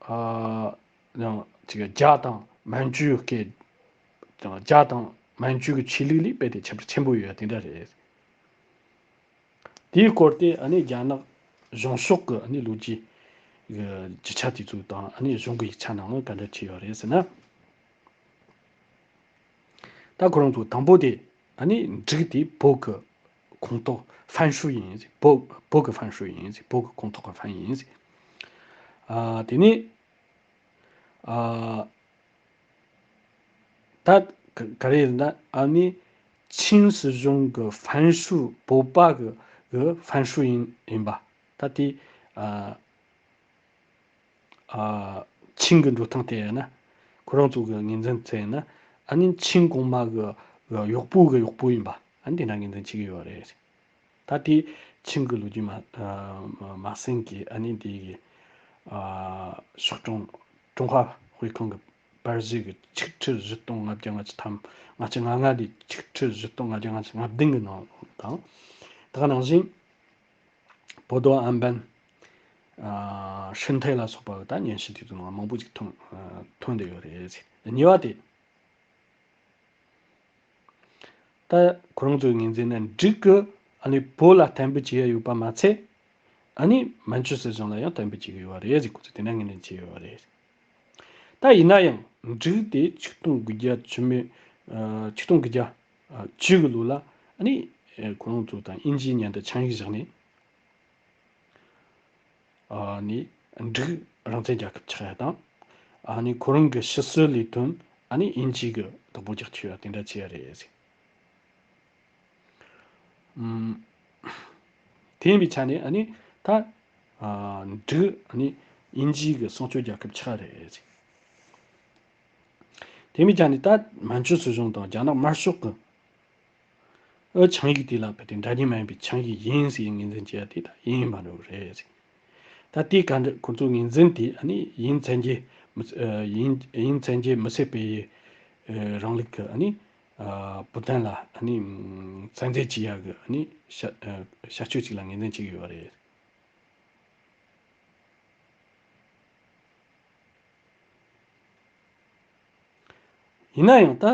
ཨ་ཡང་ཅིག་རྒྱ་དང་མན་ཇུའི་སྐད། རྒྱ་དང་མན་ཇུ་གི་ཆོས་ལུགས་ལས་རྦད་དེ་ཁྱད་པར་ཆེན་པོ་ཡོད་དེ་འདྲ་རེད། དེའི་སྐོར་དེ་ཨ་ནི་རྒྱ་ནག་གཞུང་ཕྱོགས་ཀྱི་ཨ་ནི་ལོ་རྒྱུས་ཀྱི་རྒྱུ་ཆ་དེ་ཚོ་དང་། ཨ་ནི་གཞུང་གི་ཡིག་ཆ་ནང་ལ་ག་འདྲ་བྲིས་ཡོད་རེད་ཟེར་ན། ད་ཁོ་རང་ཚོ་དང་པོ་དེ་ཨ་ནི་འབྲུག་དེ་བོད་ཀྱི་ཁོངས་གཏོགས་ཧྥན་ཧྲུའུ་ཡིན་ཟེར། བོད་བོད་ཀྱི་ཧྥན་ཧྲུའུ་ཡིན་ཟེར། བོད་ཀྱི་ཁོངས་གཏོགས་ཀྱི་ཧྥན་ཡིན་ཟེར། ཨ་དེ་ནས་ཨ་ད་ག་ག་རེ་ཡིན་ན། ཨ་ནི་ཆིང་སྲིད་གཞུང་གི་ཧྥན་ཧྲུའུ། བོད་པ་གི་གི་ཧྥན་ཧྲུའུ་ཡིན་ཡིན་པ། ད་དེ་ཨ་ཨ་ཆིང་གི་འགྲོ་སྟངས་དེ་ཡིན་ན། ཁོ་རང་ཚོ་གི་ངོས་འཛིན་དེ་ཡིན་ན། ཨ་ནི་ཆིང་གོང་མ་གི་གཡོག་པོ་གི་གཡོག་པོ་ཡིན་པ། ཨ་ནི་དེ་འདྲ་ངོས་འཛིན་བྱེད་ཀྱི་ཡོད་རེད། ད་དེ་ཆིང་གི་ལོ་རྒྱུས་མ་ཨ་མ་ཟིན་གི་ཨ་ནི་དེ་གི་ཨ་ཕྱོགས་སྐྱོང་ཀྲུང་ཧྭ་དཔེ་ཁང་གི་པར་གཞི་གི་ཆིག་ཁྲི་བཞི་སྟོང་ལྔ་བརྒྱ་ལྔ་བཅུ་ཐམ། ལྔ་བཅུ་ང་ལྔ་ལས་ཆིག་ཁྲི་བཞི་སྟོང་ལྔ་བརྒྱ་ལྔ་བཅུ་ང་བདུན་གི་ནང་དང་། ད་ག་ནང་བཞིན་པོ་དོ་ཨན་བན་ཨ་ཧྲིན་ཐའེ་ལ་སོགས་པ་ད་སྙན་ཞུ་དེ་ཚོ་ནང་མང་པོ་ཅིག་ཐོན་ཐོན་བསྡད་ཡོད་རེད། གཉིས་པ་དེ། ད་ཁོ་རང་ཚོའི་ངོས་འཛིན་ན་འབྲུག་གི་ཨ་ནི་བོད་ལ་གཏན་འབེབས་བྱས་ཡོད་པ་མ་ཚད། ཨ་ནི་མན་ཇུ་སྲིད་གཞུང་ལ་ཡང་གཏན་འབེབས་བྱེད་ཀྱི་ཡོད་པ་རེད་ཟེར་ཁོ་ཚོས་དེ་འདྲ་ངོས་འཛིན་བྱས་ཡོད་པ་རེད། ད་ཡིན་ན་ཡང་འབྲུག་དེ་ཆིག་སྟོང་དགུ་བརྒྱ་བཅུ་མེད་ཨ་ཆིག་སྟོང་དགུ་བརྒྱ་བཅུ་གི་ལོ་ལ་ཨ་ནི་ཁོ་རང་ཚོ་དང་དབྱིན་ཇིའི་མཉམ་དུ་ཆིངས་ཡིག་བཞག་ནས། ཨ་ནི་འབྲུག་རང་བཙན་རྒྱལ་ཁབ་ཆགས་ཡ་དང་། ཨ་ནི་ཁོ་རང་གི་ཕྱི་སྲིད་ལས་དོན་ཨ་ནི་དབྱིན་ཇི་གི་བདག་པོ་རྒྱག་ཆོག་ཡ་དེ་འདྲ་བྱས་ཡ་རེད་ཟེར། ཨུམ། དེ་ཡིན་པའི་ཆ་ནས་ཨ་ནི་ད་ཨ་འབྲུག་ཨ་ནི་དབྱིན་ཇི་གི་གསུང་ཆོས་རྒྱལ་ཁབ་ཆགས་རེད་ཟེར། དེ་ཡིན་པའི་ཆ་ནས་ད་མན་ཇུ་སྲིད་གཞུང་དང་རྒྱ་ནག་དམར་ཤོག་གི་ཨ་ཆིངས་ཡིག་དེ་ལ་བརྟེན་ཏེ་འདྲ་མཉམ་མ་ཡིན་པའི་ཆིངས་ཡིག་ཡིན་ཟེར་ངོས་འཛིན་བྱས་ཏེ་ད་ཡིན་མ་རེད་ཟེར། ད་དེའི་ག་འདྲ་ཁོ་ཚོའི་ངོས་འཛིན་དེ་ཨ་ནི་དབྱིན་བཙན་རྒྱལ་མི་ཨ་དབྱིན་དབྱིན་བཙན་རྒྱལ་མི་སེར་སྤེལ་ཡུལ་ཨ་རིང་ལུགས་ཀྱི་ཨ་ནི་ཨ་བུ་ཐེན་ལ་ཨ་ནི་བཙན་འཛུལ་བྱེད་ཡག་གི་ཨ་ནི་བྱ་ཨ་བྱ་སྤྱོད་ཅིག་ལ་ངོས་འཛིན་བྱེད་ཀྱི་ཡོད་པ་རེད། ཡིན་ན་ཡང་ད་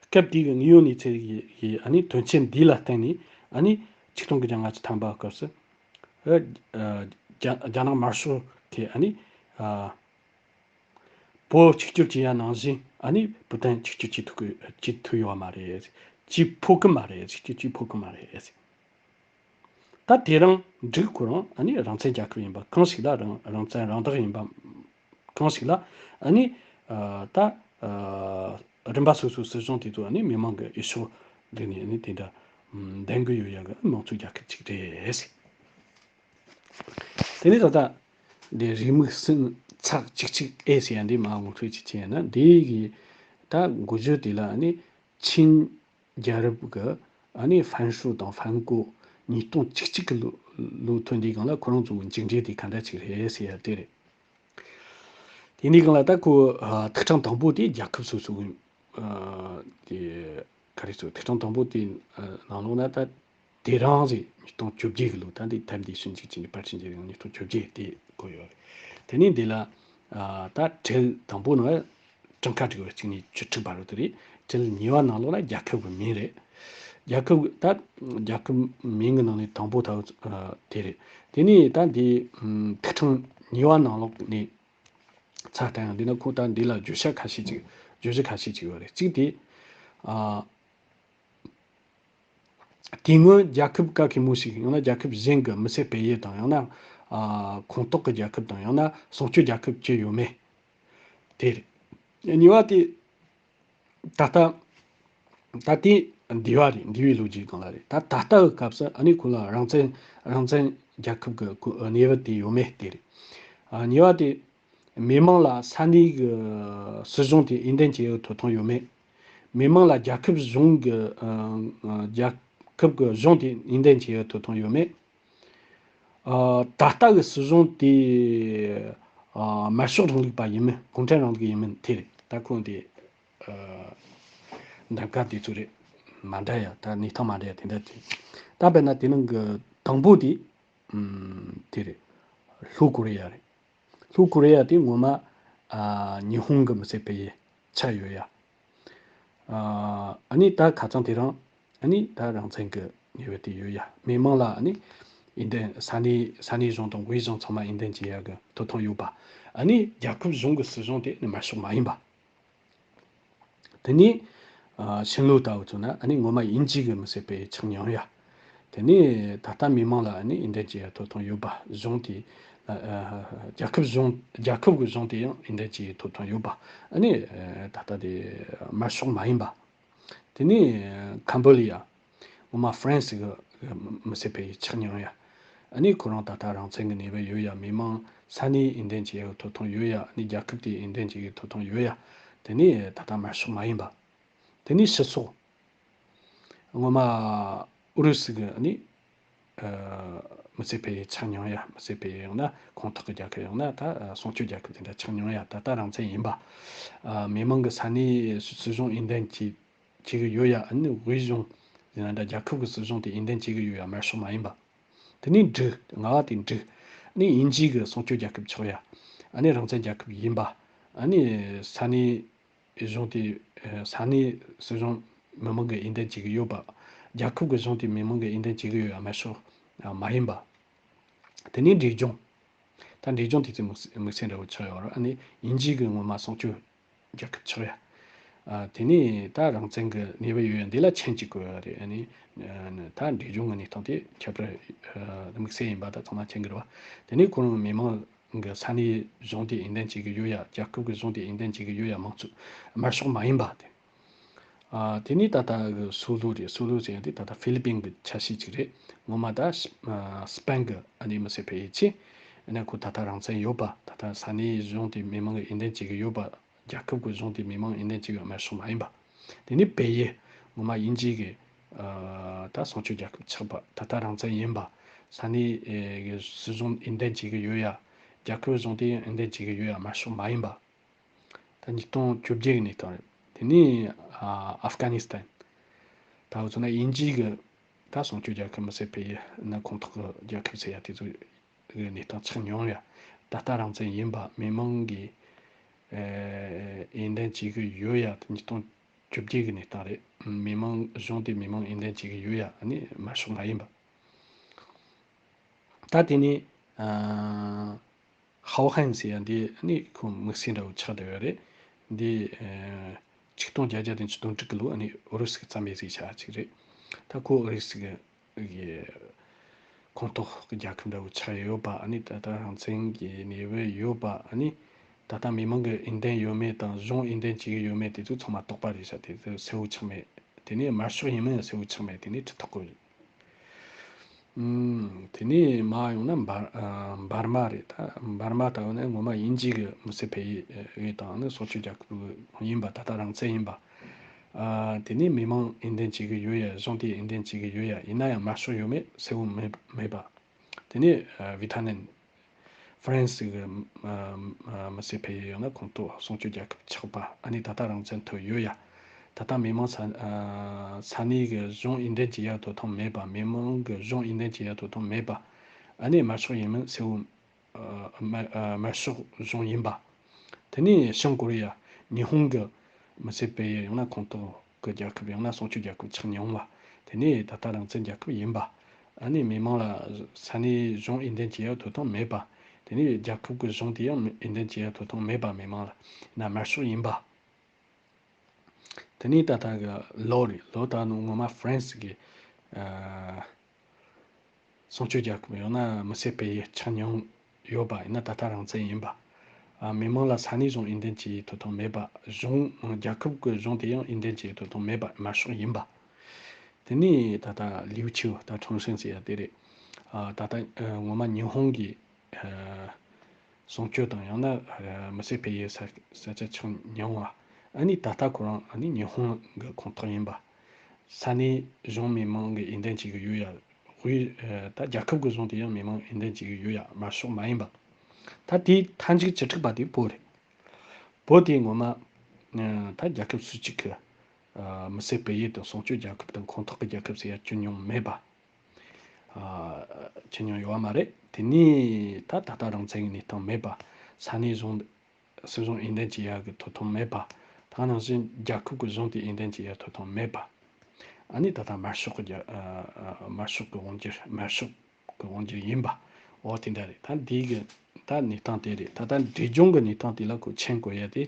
སྐབས་དེའི་དངོས་ཡོད་གནས་ཚུལ་གྱི་ཨ་ནི་དོན་རྐྱེན་འདི་ལ་བརྟེན་ནས་ཨ་ནི་ཆིག་སྟོང་དགུ་བརྒྱ་ལྔ་བཅུ་ཐམ་པ་སྐབས་སུ་ཨ་རྒྱ་རྒྱ་ནག་དམར་ཤོག་གིས་ཨ་ནི་ཨ་བོད་གཅིག་གྱུར་བྱེད་ཡ་ནང་བཞིན་ཨ་ནི་བུ་ཐེན་གཅིག་གྱུར་བྱེད་ཐུབ་ཀྱི་བྱེད་ཐུབ་ཡོད་མ་རེད། བྱེད་ཕོད་ཀྱི་མ་རེད། གཅིག་གྱུར་བྱེད་ཕོད་ཀྱི་མ་རེད། ད་དེ་རིང་འབྲུག་ཁོ་རང་ཨ་ནི་རང་བཙན་རྒྱལ་ཁབ་ཡིན་པ་གང་ཞིག་ལ་རང་རང་བཙན་རང་བདག་ཡིན་པ་གང་ཞིག་ལ་ཨ་ནི་ཨ་ད་ཨ་རིམ་པ་སོ་སོའི་སྲིད་གཞུང་དེ་ཚོ་ཨ་ནི་མི་མང་གི་འོས་ཤོག་ལེན་ནས་ཨ་ནི་དེ་འདྲ་ཨམ་འདེམས་གི་ཡོད་ཡ་གི་དམངས་གཙོའི་རྒྱལ་ཁབ་ཅིག་རེད། དེ་ནས་ད་ལྟ་འདི་རེའུ་མིག་གསུམ་ཚེག་གཅིག་གཅིག་ཨེ་ཟེར་ཡ་འདི་མར་ངོ་སྤྲོད་ཅིག་བྱས་ན་འདི་གི་ད་འགོ་བརྗོད་དེ་ལ་ཨ་ནི་ཆིན་རྒྱལ་རབས་ཀྱི་ཨ་ནི་ཧྥན་ཧྲུའུ་དང་ཧྥན་གོ་ཉིས་སྟོང་བཅུ་གཅིག་གི་ལོ་ལོ་ཐོན་དུས་སྒང་ལ་ཁོ་རང་ཚོའི་མཇུག་འབྲས་དེ་ག་འདྲ་ཅིག་རེད་ཟེར་ཡ་དེ་རེད། དེ་ནས་སྒང་ལ་ད་ཁོ་ཨ་ཐིག་ཕྲེང་དང་པོ་དེ་རྒྱལ་ཁབ་སོ་སོ་གི་ཨ་དེ་ག་རེ་ཟེར་ཐིག་ཕྲེང་དང་པོ་དེ་ཨ་ནང་ལོགས་ན་ད་དེ་རིང་ཟེར་ཉིས་སྟོང་བཅོ་བརྒྱད་གི་ལོ་ད་འདི་ཐེངས་འདི་ཕྱིན་ཅི་ཅིན་གྱི་པར་ཆེན་གྱི་རིང་ཉིས་སྟོང་བཅོ་བརྒྱད་དེ་བཀོད་ཡོད་རེད། དེ་ནས་འདི་ལ་ཨ་ད་ཁྲལ་དང་པོ་ནང་གྲངས་ཀ་དྲུག་པ་གཅིག་ནས་བཅུ་དྲུག་བར་དུ་རེད། ཁྲལ་གཉིས་པ་ནང་ལོགས་ལ་རྒྱལ་ཁབ་ཀྱི་མིང་རེད། རྒྱལ་ཁབ་ད་རྒྱལ་ཁབ་མིང་གི་ནང་ནས་དང་པོ་ད་དེ་རེད། དེ་ནས་ད་འདི་ཐིག་ཕྲེང་གཉིས་པ་ནང་ལོགས་ནས་ཚ་བཏང་ཡང་འདི་ན་ཁོ་ད་འདི་ལ་བརྗོད་བྱ་ཁ་ཤས་ཅིག་བརྗོད་གཞི་ཁ་ཤས་ཅིག་ཡོད་རེད། གཅིག་དེ་ཨ། དེ་སྔོན་རྒྱལ་ཁབ་ག་གེ་མོ་ཞིག་ཡང་ན་རྒྱལ་ཁབ་གཞན་གྱི་མི་སེར་སྤེལ་ཡུལ་དང་ཡང་ན་ཨ་ཁོངས་གཏོགས་ཀྱི་རྒྱལ་ཁབ་དང་ཡང་ན་སྲུང་སྐྱོབ་རྒྱལ་ཁབ་ཅི་ཡོད་མེད་དེ་རེད། གཉིས་པ་དེ་ད་ལྟ་ད་ལྟའི་འདས་པ་རེད། འདས་པའི་ལོ་རྒྱུས་སྒང་ལ་རེད། ད་ད་ལྟ་གི་སྐབས་སུ་ཨ་ནི་ཁོ་ལ་རང་བཙན་རང་བཙན་རྒྱལ་ཁབ་ཀྱི་ཁོ་གནས་བབ་དེ་ཡོད་མེད་དེ་རེད། ཨ་གཉིས་པ་དེ་མི་མང་ལ་ས་གནས་ཀྱི་སྲིད་གཞུང་དེ་འོས་འདེམས་བྱེད་ཡག་ཐོབ་ཐང་ཡོད་མེད། མི་མང་ལ་རྒྱལ་ཁབ་གཞུང་གི་ཨ་ཨ་རྒྱལ་ཁབ་ཀྱི་གཞུང་དེ་འོས་འདེམས་བྱེད་ཡག་ཐོབ་ཐང་ཡོད་མེད། ཨ་ད་ལྟ་གི་སྲིད་གཞུང་དེ་ཨ་དམར་ཤོག་རིང་ལུགས་པ་ཡིན་མིན་གུང་ཁྲན་རིང་ལུགས་ཡིན་མིན་དེ་རེད། ད་ཁོང་དེ་ཨ་འདེམས་ཀ་དེ་ཚོ་རེད། མ་འདྲ་ཡ་ད་གནས་སྟངས་མ་འདྲ་ཡ་དེ་འདྲ་དེ། ད་དཔེར་ན་དེ་ནང་གི་དང་པོ་དེ་ཨམ་དེ་རེད། ལྷོ་ཀོ་རི་ཡ་རེད། ལྷོ་ཀོ་རི་ཡ་དེ་ངོ་མ་ཨ་ཉི་ཧོང་གི་མི་སེར་སྤེལ་ཡུལ་ཆགས་ཡོད་ཡ། ཨ་ཨ་ནི་ད་ཁ་སང་དེ་རིང་ཨ་ནི་ད་རང་བཙན་གྱི་ཉེས་པ་དེ་ཡོད་ཡ། མི་མང་ལ་ཨ་ནི་འོས་འདེམས་ས་གནས་ས་གནས་གཞུང་དང་དབུས་གཞུང་ཚང་མ་འོས་འདེམས་བྱེད་ཡ་གི་ཐོབ་ཐང་ཡོད་པ། ཨ་ནི་རྒྱལ་ཁབ་གཞུང་གི་སྲིད་གཞུང་དེ་ནི་དམར་ཤོག་མ་ཡིན་པ། དེ་ནས་ཨ་ཕྱི་ལོགས་ལྟ་བུ་ཚོ་ན་ཨ་ནི་ངོ་མ་དབྱིན་ཇི་གི་མི་སེར་སྤེལ་ཡུལ་ཆགས་མྱོང་ཡ། དེ་ནས་ད་ལྟ་མི་མང་ལ་ཨ་ནི་འོས་འདེམས་བྱེད་ཡ་ཐོབ་ཐང་ཡོད་པ། གཞུང་དེ་ཨ་ཨ་རྒྱལ་ཁབ་གཞུང་རྒྱལ་ཁབ་ཀྱི་གཞུང་དེ་ཡང་འོས་འདེམས་བྱེད་ཡ་ཐོབ་ཐང་ཡོད་པ། ཨ་ནི་ཨ་ད་ལྟ་དེ་དམར་ཤོག་མ་ཡིན་པ། དེ་ནས་ཁམ་བྷོ་ལི་ཡ། ངོ་མ་ཧྥ་རན་སི་གི་མི་སེར་སྤེལ་ཡུལ་ཆགས་མྱོང་ཡ། ཨ་ནི་ཁོ་རང་ད་ལྟ་རང་བཙན་གྱི་གནས་བབ་ཡོད་ཡ། མི་མང་ས་གནས་འོས་འདེམས་བྱེད་ཡག་ཐོབ་ཐང་ཡོད་ཡ། ཨ་ནི་རྒྱལ་ཁབ་དེ་འོས་འདེམས་བྱེད་ཡག་ཐོབ་ཐང་ཡོད་ཡ། དེ་ནས་ད་ལྟ་དམར་ཤོག་མ་ཡིན་པ། དེ་ནས་སྤྱི་ཚོགས། ངོ་མ་ཨུ་རུ་སུ་གི་ནི་མི་སེར་སྤེལ་ཡུལ་ཆགས་མྱོང་ཡ། མི་སེར་སྤེལ་ཡུལ་ཡང་ན་ཁོངས་གཏོགས་ཀྱི་རྒྱལ་ཁབ་ཡང་ན་ད་སྲུང་སྐྱོབ་རྒྱལ་ཁབ་དེ་འདྲ་ཆགས་མྱོང་ཡ། ད་ལྟ་རང་བཙན་ཡིན་པ། མི་མང་གི་ས་གནས་སྲིད་གཞུང་འོས་འདེམས་བྱེད་བྱེད་གི་ཡོད་ཡ། ཨ་ནི་དབུས་གཞུང་ཡིན་ན་འདྲ་རྒྱལ་ཁབ་ཀྱི་སྲིད་གཞུང་དེ་འོས་འདེམས་བྱེད་གི་ཡོད་ཡ། དམར་ཤོག་མ་ཡིན་པ། དེ་ནས་འབྲུག་ལྔ་བ་དེ་འབྲུག་ཨ་ནི་དབྱིན་ཇི་གི་སྲུང་སྐྱོབ་རྒྱལ་ཁབ་ཆགས་ཡ། ཨ་ནི་རང་བཙན་རྒྱལ་ཁབ་ཡིན་པ། ཨ་ནི་ས་གནས་གཞུང་དེ་ས་གནས་སྲིད་གཞུང་མི་མང་གིས་འོས་འདེམས་བྱེད་ཀྱི་ཡོད་པ། རྒྱལ་ཁབ་ཀྱི་གཞུང་དེ་མི་མང་གིས་འོས་འདེམས་བྱེད་ཀྱི་ཡོད་ཡ། དམར་ཤོག་མ་ཡིན་པ། དེ་ནས་འབྲས་ལྗོངས། ད་འབྲས་ལྗོངས་དེ་ཚོའི་དམིགས་དམིགས་བསལ་འདྲ་བོ་ཆགས་ཡོད་རེད། ཨ་ནི་དབྱིན་ཇི་གི་ངོ་མ་སྲུང་སྐྱོབ་རྒྱལ་ཁབ་ཆགས་ཡ། ཨ་དེ་ནས་ད་རང་བཙན་གྱི་གནས་བབ་ཡོད་ཡ་འདི་ལ་མཆན་གཅིག་བཀོད་ཡོད་རེད། ཨ་ནི་ད་འབྲས་ལྗོངས་ཀྱི་གནས་སྟངས་དེ་ཁྱད་པར་དམིགས་བསལ་ཡིན་པ་ད་ཚང་མ་མཁྱེན་གྱི་རེད་བ། དེ་ནས་ཁོ་རང་མི་མང་གི་ས་གནས་གཞུང་དེ་འོས་འདེམས་བྱེད་ཀྱི་ཡོད་ཡ། རྒྱལ་ཁབ་ཀྱི་གཞུང་དེ་འོས་འདེམས་བྱེད་ཀྱི་ཡོད་ཡ། མང་གཙོ་དམར་ཤོག་མ་ཡིན་པ་དེ། ཨ་དེ་ནས་ད་ལྟ་གི་སུ་ལུ་རེད། སུ་ལུ་ཟེར་ཡ་དེ་ད་ལྟ་ཧྥི་ལི་པིན་གྱི་ཆ་ཤས་ཅིག་རེད། ངོ་མ་ད་ཨ་སི་པན་གྱི་ཨ་ནི་མི་སེར་སྤེལ་ཡུལ་ཆེ། ཨ་ནི་ཁོ་ད་ལྟ་རང་བཙན་ཡོད་པ། ད་ལྟ་ས་གནས་གཞུང་དེ་མི་མང་གིས་འོས་འདེམས་བྱེད་ཀྱི་ཡོད་པ། རྒྱལ་ཁབ་ཀྱི་གཞུང་དེ་མི་མང་འོས་འདེམས་བྱེད་ཀྱི་ཡོད། དམར་ཤོག་མ་ཡིན་པ། དེ་ནས་བལ་ཡུལ། ངོ་མ་དབྱིན་ཇི་གི་ཨ་ད་སྲུང་སྐྱོབ་རྒྱལ་ཁབ་ཆགས་པ། ད་ལྟ་རང་བཙན་ཡིན་པ། ས་གནས་ཨེ་གི་སྲིད་གཞུང་འོས་འདེམས་བྱེད་ཀྱི་ཡོད་ཡ། རྒྱལ་ཁབ་གཞུང་དེ་འོས་འདེམས་བྱེད་ཀྱི་ཡོད་ཡ། དམར་ཤོག་མ་ཡིན་པ། ད་ཉིས་སྟོང་བཅོ་བརྒྱད་ཀྱི་གནས་སྟངས་རེད། དེ་ནས་ཨ་ཨབ་གྷ་ནི་སི་ཐན། ད་འུ་ཚོ་ན་དབྱིན་ཇི་གི་ད་སྲུང་སྐྱོབ་རྒྱལ་ཁབ་མི་སེར་སྤེལ་ཡུལ་ན་ཁོངས་གཏོགས་ཀྱི་རྒྱལ་ཁབ་ཟེར་ཡ་དེ་ཚོ་གི་གནས་སྟངས་ཆགས་མྱོང་ཡ། ད་ལྟ་རང་བཙན་ཡིན་པ། མི་མང་གིས་ཨེ་འོས་འདེམས་བྱེད་ཀྱི་ཡོད་ཡ། དེ་ཉིས་སྟོང་བཅོ་བརྒྱད་ཀྱི་གནས་སྟངས་རེད། མི་མང་གཞུང་དེ་མི་མང་འོས་འདེམས་བྱེད་ཀྱི་ཡོད་ཡ། ཨ་ནི་དམར་ཤོག་མ་ཡིན་པ། ད་དེ་ནས་ཨ་ཧའོ་ཧན་ཟེར་ཡ་འདི་ནི་ཁོ་དམིགས་བསལ་འདྲ་བོ་ཆགས་བསྡད་ཡོད་རེད། འདི་ཨ་ཆིག་སྟོང་བརྒྱད་བརྒྱ་དང་བཅུ་དོན་དྲུག་གི་ལོ། ཨ་ནི་ཨུ་རུ་སུ་གིས་བརྩམས་པའི་ཟིག་ཆ་ཅིག་རེད། ད་ཁོ་ཨུ་རུ་སུ་གི་གི་ཁོངས་གཏོགས་ཀྱི་རྒྱལ་ཁབ་འདྲ་བོ་ཆགས་ཡོད་པ། ཨ་ནི་ད་ལྟ་རང་བཙན་གྱི་གནས་བབ་ཡོད་པ། ཨ་ནི་ད་ལྟ་མི་མང་གིས་འོས་འདེམས་ཡོད་མེད་དང་གཞུང་འོས་འདེམས་བྱེད་ཀྱི་ཡོད་མེད་དེ་ཚོ་ཚང་མ་དོགས་པ་རེད་ཤག་དེ་ཚོ་གསལ་བོ་ཆགས་མེད། དེ་ནས་དམར་ཤོག་ཡིན་མིན་གསལ་བོ་ཆགས་མེད། དེ་ནས་ཁྲི་ཐོག་གི། ཨུམ། དེ་ནས་མར་ཡོང་ན་འབར་ཨ་འབར་མ་རེད། ད་འབར་མ་ལྟ་བུ་ནི་ངོ་མ་དབྱིན་ཇི་གི་མི་སེར་སྤེལ་ཡུལ་དང་ནི་སྲུང་སྐྱོབ་རྒྱལ་ཁབ་ཡིན་པ། ད་ལྟ་རང་བཙན་ཡིན་པ། ཨ་དེ་ནས་མི་མང་འོས་འདེམས་བྱེད་ཀྱི་ཡོད་ཡ། གཞུང་དེ་འོས་འདེམས་བྱེད་ཀྱི་ཡོད་ཡ། ཡིན་ན་ཡང་དམར་ཤོག་ཡོད་མེད་གསལ་བོ་མེད་མེད་པ། དེ་ནས་ཨ་ཝི་ཐ་ནན། ཧྥ་རན་སི་གི་ཨ་མི་སེར་སྤེལ་ཡུལ་ཡང་ན་ཁོངས་གཏོགས་སྲུང་སྐྱོབ་རྒྱལ་ཁབ་ཆགས་པ། ཨ་ནི་ད་ལྟ་རང་བཙན་ཐོབ་ཡོད་ཡ། ད་ལྟ་མི་མང་ས་ཨ་ས་གནས་ཀྱི་གཞུང་འོས་འདེམས་བྱེད་ཡ་དོ་དམ་མེད་པ། མི་མང་གི་གཞུང་འོས་འདེམས་བྱེད་ཡ་དོ་དམ་མེད་པ། ཨ་ནི་དམར་ཤོག་ཡིན་མིན་གསལ་བོ་ཨ་དམར་ཨ་དམར་ཤོག་གཞུང་ཡིན་པ། དེ་ནས་བྱང་ཀོ་རི་ཡ། ཉི་ཧོང་གི་མི་སེར་སྤེལ་ཡུལ་ཡང་ན་ཁོངས་གཏོགས་ཀྱི་རྒྱལ་ཁབ་ཡང་ན་སྲུང་སྐྱོབ་རྒྱལ་ཁབ་ཆགས་མྱོང་བ། དེ་ནས་ད་ལྟ་རང་བཙན་རྒྱལ་ཁབ་ཡིན་པ། ཨ་ནི་མི་མང་ལ་ས་གནས་གཞུང་འོས་འདེམས་བྱེད་ཡ་དོ་དམ་མེད་པ། དེ་ནས་རྒྱལ་ཁབ་ཀྱི་གཞུང་དེ་ཡང་འོས་འདེམས་བྱེད་ཡ་དོ་དམ་མེད་པ། མི་མང་ལ་ན་དམར་ཤོག་ཡིན་པ། དེ་ནས་ད་ལྟ་གི་ལོ་རེད། ལོ་ད་ནི་ངོ་མ་ཧྥ་རན་སི་གི་ཨ་སྲུང་སྐྱོབ་རྒྱལ་ཁབ་ཡང་ན་མི་སེར་སྤེལ་ཡུལ་ཆགས་མྱོང་ཡོད་པ་ཡིན་ན་ད་ལྟ་རང་བཙན་ཡིན་པ། ཨ་མི་མང་ལ་ས་གནས་གཞུང་འོས་འདེམས་བྱེད་ཡུལ་དོ་དམ་མེད་པ། གཞུང་རྒྱལ་ཁབ་ཀྱི་གཞུང་དེ་ཡང་འོས་འདེམས་བྱེད་ཡུལ་དོ་དམ་མེད་པ། དམར་ཤོག་ཡིན་པ། དེ་ནས་ད་ལྟ་ལིའུ་ཆིའུ་ད་ཁྲང་ཧྲེང་ཟེར་ཡ་དེ་རེད། ཨ་ད་ལྟ་ཨ་ངོ་མ་ཉི་ཧོང་གི་ཨ་སྲུང་སྐྱོབ་དང་ཡང་ན་ཨ་མི་སེར་སྤེལ་ཡུལ་ས་ས་ཆ་ཆགས་མྱོང་བ། ཨ་ནི་ད་ལྟ་ཁོ་རང་ཨ་ནི་ཉི་ཧོང་གི་ཁོངས་གཏོགས་ཡིན་པ། ས་གནས་གཞུང་མི་མང་གིས་འོས་འདེམས་བྱེད་ཀྱི་ཡོད་ཡ། དབུས་ཨ་ད་རྒྱལ་ཁབ་ཀྱི་གཞུང་དེ་ཡང་མི་མང་འོས་འདེམས་བྱེད་ཀྱི་ཡོད་ཡ། དམར་ཤོག་མ་ཡིན་པ། ད་དེའི་མཐའ་མཇུག་བཅུ་དྲུག་པ་དེ་བོད་རེད། བོད་དེ་ངོ་མ་ཨ་ད་རྒྱལ་ཁབ་སུ་གཅིག་གི་ཨ་མི་སེར་སྤེལ་ཡུལ་དང་སྲུང་སྐྱོབ་རྒྱལ་ཁབ་དང་ཁོངས་གཏོགས་ཀྱི་རྒྱལ་ཁབ་ཟེར་ཡ་བྱུང་མྱོང་མེད་པ། ཨ་བྱུང་མྱོང་ཡོད་པ་མ་རེད། དེ་ནས་ད་ད་ལྟ་རང་བཙན་གྱི་གནས་སྟངས་མེད་པ། ས་གནས་གཞུང་སྲིད་གཞུང་འོས་འདེམས་བྱེད་ཡག་གི་དོ་དམ་མེད་པ། ད་ནང་བཞིན་རྒྱལ་ཁབ་ཀྱི་གཞུང་དེ་འོས་འདེམས་བྱེད་ཡག་དོ་དམ་མེད་པ། ཨ་ནི་ད་ལྟ་དམར་ཤོག་གི་རྒྱ་ཨ་ཨ་དམར་ཤོག་གི་དབང་སྒྱུར། དམར་ཤོག་གི་དབང་སྒྱུར་ཡིན་པ། འོ་དེ་འདྲ་རེད། ད་འདི་གི་ད་གནས་སྟངས་དེ་རེད། ད་ལྟ་འབྲས་ལྗོངས་ཀྱི་གནས་སྟངས་དེ་ལ་ཁོ་མཆན་བཀོད་ཡ་དེ།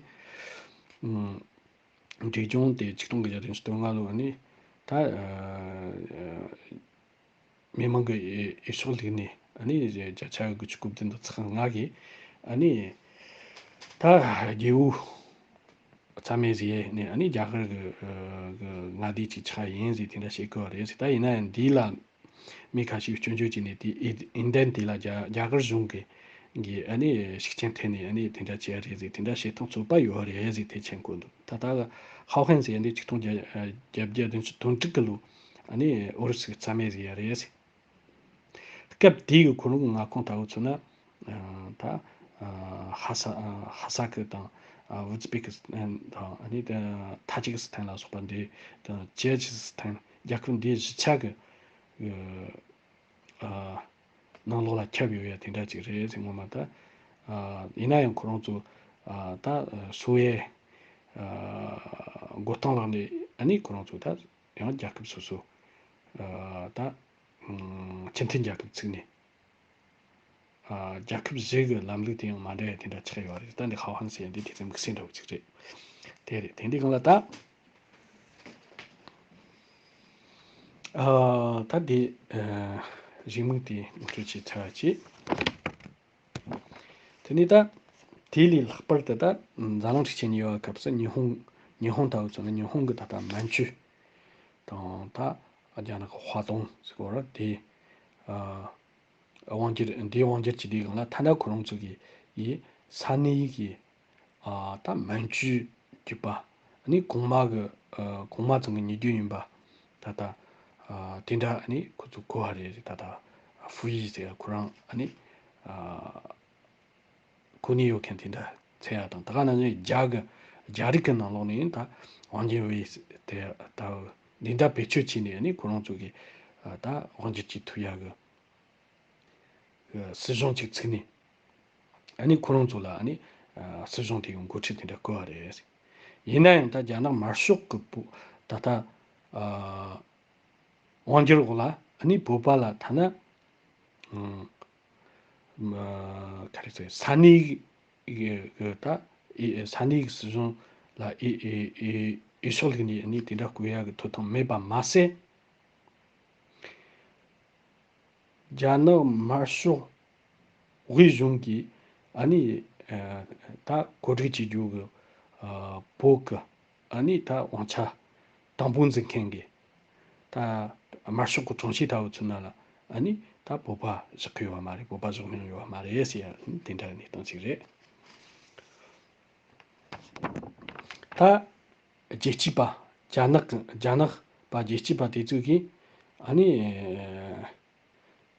ཨུམ། འབྲས་ལྗོངས་དེ་ཆིག་སྟོང་དགུ་བརྒྱ་དོན་ལྔ་ལོ་ནས་ད་ཨ་མི་མང་གི་འོས་ཤོག་བླུགས་ནས། ཨ་ནི་བརྒྱ་ཆ་དགུ་བཅུ་གོ་བདུན་དང་ཚེག་ལྔ་གིས་ཨ་ནི་ད་རྒྱལ་པོ་རྩ་མེད་བཟོས་ནས། ཨ་ནི་རྒྱ་གར་གི་ཨ་གི་མངའ་སྡེ་ཅིག་ཆགས་ཡིན་ཟེར་དེ་འདྲ་བཤད་གི་ཡོད་རེད་ཟེར། ད་ཡིན་ན་ཡང་འདི་ལ་མི་ཁ་ཤས་སྐྱོན་བརྗོད་བྱས་ནས། དེ་འོས་འོས་འདེམས་དེ་ལ་རྒྱ་རྒྱ་གར་གཞུང་གིས་ གི་ཨ་ནི་ཤུགས་རྐྱེན་ཐེབས་ནས་ཨ་ནི་དེ་འདྲ་བྱས་རེད་ཟེར། དེ་འདྲ་བྱེད་སྟངས་རྩོད་པ་ཡོད་རེད་ཟེར། དེ་མཁྱེན་གོ་འདུག། ད་ལྟ་ཧའོ་ཧན་ཟེར་ཡ་འདི་ཆིག་སྟོང་བརྒྱད་བརྒྱད་བརྒྱ་བདུན་ཅུ་དོན་དྲུག་གི་ལོ་ཨ་ནི་ཨུ་རུ་སུ་གི་རྩ་མེད་ཟེར་ཡ་རེད་ཟེར། སྐབས་དེའི་གི་ཁོ་རང་གི་མངའ་ཁོངས་ལྟ་བུ་མཚོན་ན། ཨ་ད་ཨ་ཧ་ས་ཨ་ཧ་ས་ཀི་དང་། ཨ་ཨུ་ཛི་བེ་ཀི་སི་ཐན་དང་། ཨ་ནི་ད་ཐ་ཇི་ཀི་སི་ཐན་ལ་སོགས་པ་འདི་དང་། ཅེ་ཆི་སི་ཐན། རྒྱལ་ཁབ་འདི་བཞི་ཆ་གི་ཨ་ནང་ལོགས་ལ་ཁྱབ་ཡོད་ཡ་དེ་འདྲ་ཅིག་རེད་ཟེར། ངོ་མ་ད་ཨ་ཡིན་ན་ཡང་ཁོ་རང་ཚོ་ཨ་ད་སུའེ་ཨ་མགོ་རྟིང་བརླགས་ནས་ཨ་ནི་ཁོ་རང་ཚོ་ད་ཡང་རྒྱལ་ཁབ་སོ་སོ་ཨ་ད་ཨ་སྤྱི་མཐུན་རྒྱལ་ཁབ་བཙུགས་ནས། ཨ་རྒྱལ་ཁབ་བཞི་གི་ལམ་ལུགས་དེ་ཡང་མ་འདྲ་བ་དེ་འདྲ་ཆགས་ཡོད་རེད། ད་འདི་ཧའོ་ཧན་ཟེར་ཡ་འདི་དེ་ཚོའི་དམིགས་བསལ་འདྲ་བོ་ཅིག་རེད། དེ་རེད། དེ་འདི་གང་ལ་ད་ཨ་ད་འདི་ཨ་རེའུ་མིག་དེ་ངོ་སྤྲོད་བྱས་ཚར་བ་བྱས། དེ་ནས་ད་དེ་ལས་ལྷག་པར་དུ་ད་འཛམ་གླིང་འཁྲུག་ཆེན་གཉིས་པའི་སྐབས་སུ་ཉི་ཧོང་ཉི་ཧོང་ལྟ་བུ་མཚོན་ན། ཉི་ཧོང་གི་ད་ལྟ་མན་ཇུ་དང་། ད་རྒྱ་ནག་གི་ཧྭ་ཏུང་ཟེར་བ་རེད། དེ་ཨ་དབང་སྒྱུར། འདིའི་དབང་སྒྱུར་བྱེད་དུས་སྒང་ལ་ཐ་ན་ཁོ་རང་ཚོ་གི་ཡི་ས་གནས་ཀྱི་ཨ་ད་མན་ཇུ་རྒྱུད་པ། ཨ་ནི་གོང་མ་གི་ཨ་གོང་མ་ཚང་གི་ཉེ་རྒྱུད་ཡིན་པ། ད་ལྟ་ཨ་དེ་འདྲ་ཨ་ནི་ཁོ་ཚོ་གོ་བ་རེད། ད་ལྟ་ཧྥུ་ཡི་ཟེར་ཁོ་རང་ཨ་ནི་ཨ་གོ་ནས་ཡོད་མཁན་དེ་འདྲ་མཚོན་ཡ་དང་། ད་ག་ནང་བཞིན་རྒྱ་གི་རྒྱ་རིགས་ཀྱི་ནང་ལོགས་ནས་ད་ཝང་ཅིན་ཝེ་དེ་ལྟ་བུ་འདི་འདྲ་བེད་སྤྱོད་བྱས་ནས་ཨ་ནི་ཁོ་རང་ཚོ་གི་ཨ་ད་དབང་སྒྱུར་བྱེད་ཐུབ་ཡ་གི་སྲིད་གཞུང་ཅིག་བཙུགས་ནས། ཨ་ནི་ཁོ་རང་ཚོ་ལ་ཨ་ནི་ཨ་སྲིད་གཞུང་དེ་གི་འགོ་ཁྲིད་དེ་འདྲ་བསྐོས་པ་རེད། ཡིན་ན་ཡང་ད་རྒྱ་ནག་དམར་ཤོག་གི་བོ་ད་ལྟ་ཨ་དབང་སྒྱུར་འོག་ལ་ཨ་ནི་བོད་པ་ལ་ཐ་ན་ཨ་ག་རེ་ཟེར། ས་གནས་ཀྱི་ད་ཨེ་ས་གནས་ཀྱི་སྲིད་གཞུང་ལ་ཨེ་ཨེ་ཨེ་འོས་ཤོག་བླུགས་ནས་ཨ་ནི་དེ་འདྲ་བསྐོ་ཡ་གི་ཐོབ་ཐང་མེད་པ་མ་ཟད། རྒྱ་ནག་དམར་ཤོག་དབུས་གཞུང་གིས་ཨ་ནི་ཨ་ད་གོ་སྒྲིག་བྱེད་རྒྱུ་གི་ཨ་བོད་གི་ཨ་ནི་ད་དབང་ཆ་དང་པོ་འཛིན་མཁན་གི་ད་དམར་ཤོག་གི་དྲུང་ཆེ་ལྟ་བུ་ཚོ་ནང་ལ་ཨ་ནི་ད་བོད་པ་བཞག་གི་ཡོད་པ་མ་རེད། བོད་པ་བཞག་མྱོང་ཡོད་པ་མ་རེད་ཟེར་ཡ་དེ་འདྲ་གནས་སྟངས་ཅིག་རེད། ད་རྒྱལ་གཅེས་པ། རྒྱ་ནག་གི་རྒྱ་ནག་པ་རྒྱལ་གཅེས་པ་དེ་ཚོ་གིས་ཨ་ནི་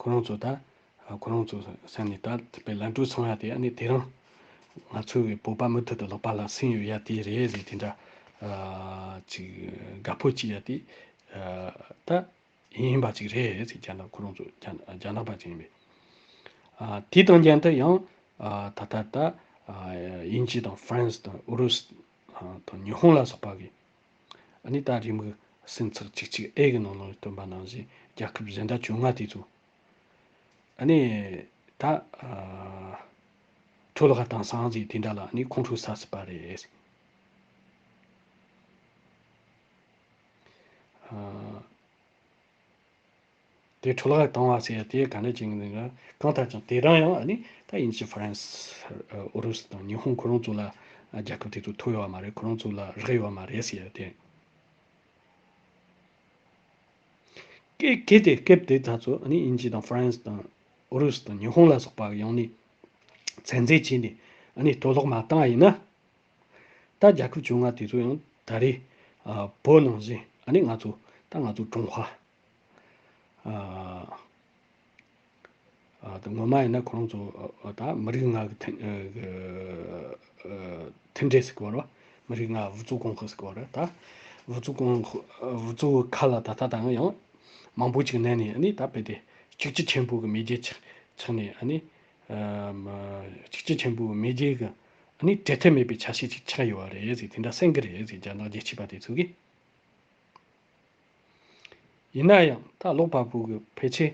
ཁོ་རང་ཚོ་ད་ཁོ་རང་ཚོ་སེམས་ནས་ད་དཔེ་ལན་གྲུ་སོང་ཡ་དེ་ཨ་ནི་དེ་རིང་ང་ཚོ་གི་བོད་པ་མུ་མཐུད་དུ་ལག་པ་ལ་སེམས་ཡོད་ཡ་དེ་རེད་ཟེར། དེ་འདྲ་ཨ་ཅིག་དགའ་པོ་བྱེད་ཡ་དེ་ཨ་ད་ཡིན་པ་ཅིག་རེད་ཟེར། རྒྱ་ནག་ཁོ་རང་ཚོ་རྒྱ་རྒྱ་ནག་པ་ཅིག་ཡིན་པས། ཨ་དེ་དང་མཉམ་དུ་ཡང་ཨ་ད་ལྟ་ད་ཨ་དབྱིན་ཇི་དང་ཧྥ་རན་སི་དང་ཨུ་རུ་སུ་དང་ཉི་ཧོང་ལ་སོགས་པ་གི་ཨ་ནི་ད་རེའུ་མིག་སུམ་ཚེག་གཅིག་གཅིག་ཨེ་གི་ནང་ལོགས་སྟོན་པ་ནང་བཞིན་རྒྱལ་ཁབ་གཞན་དག་བཅོ་ལྔ་དེ་ཚོ་ཨ་ནི་ད་ཨ་འཕྲོ་བརླག་བཏང་སོང་ཟེར། དེ་འདྲ་ལ་ཨ་ནི་ཁོང་ཁྲོ་ཟ་སྲིད་པ་རེད། ཨ་དེ་འཕྲོ་བརླག་བཏང་བ་ཟེར་ཡ་དེ་ག་འདྲ་ཅིག་ཡིན་ན། གང་ལྟར་ཀྱང་དེ་རིང་ཡང་ཨ་ནི་ད་དབྱིན་ཇི་ཧྥ་རན་སི་ཨུ་རུ་སུ་དང་ཉི་ཧོང་ཁོ་རང་ཚོ་ལ་རྒྱལ་ཁབ་དེ་ཚོ་ཐོབ་ཡོད་པ་མ་རེད། ཁོ་རང་ཚོ་ལ་རག་ཡོད་པ་མ་རེད་ཟེར་ཡ་དེ། གལ་གལ་ཏེ་སྐབས་དེ་ད་ཚོ་ཨ་ནི་དབྱིན་ཇི་དང་ཧྥ་རན་སི་དང་ཨུ་རུ་སུ་དང་ཉི་ཧོང་ལ་སོགས་པ་ཡོང་ནས་ཚད་འཛིན་བྱས་ནས་ཨ་ནི་གཏོར་བརླག་མ་བཏང་བ་ཡིན་ན། ད་རྒྱལ་ཁབ་བཅོ་ལྔ་དེ་ཚོ་ཡང་ད་རེས་ཨ་བོད་ནང་བཞིན་ཨ་ནི་ང་ཚོ་ད་ང་ཚོ་ཀྲུང་ཧྭ་ཨ་ཨ་ད་ངོ་མ་ཡིན་ན་ཁོ་རང་ཚོ་ཨ་ད་མི་རིགས་ལྔ་གི་མཐུན་ཨ་གི་ཨ་མཐུན་འབྲེལ་ཟེར་གི་བ་རེད་བ། མི་རིགས་ལྔ་物资共和ཟེར་གི་བ་རེད། ད་物资共和་ཨ་物资ཁ་ལ་ད་ལྟ་ད་ཡང་མང་པོ་ཅིག་གནས་ནས་ཨ་ནི་ད་རྦད་དེ་གཅིག་གྱུར་ཆེན་པོ་གི་མེས་རྒྱལ་ཆགས་ཆགས་ནས་ཨ་ནི་ཨ་མ་གཅིག་གྱུར་ཆེན་པོ་གི་མེས་རྒྱལ་གི་ཨ་ནི་འབྲལ་ཐབས་མེད་པའི་ཆ་ཤས་ཅིག་ཆགས་ཡོད་པ་རེད་ཟེར། དེ་འདྲ་གསུང་གི་རེད་ཟེར། རྒྱ་ནག་རྒྱལ་གཅེས་པ་དེ་ཚོ་གིས། ཡིན་ན་ཡང་ད་ལོག་པ་པོ་གི་ཕལ་ཆེར་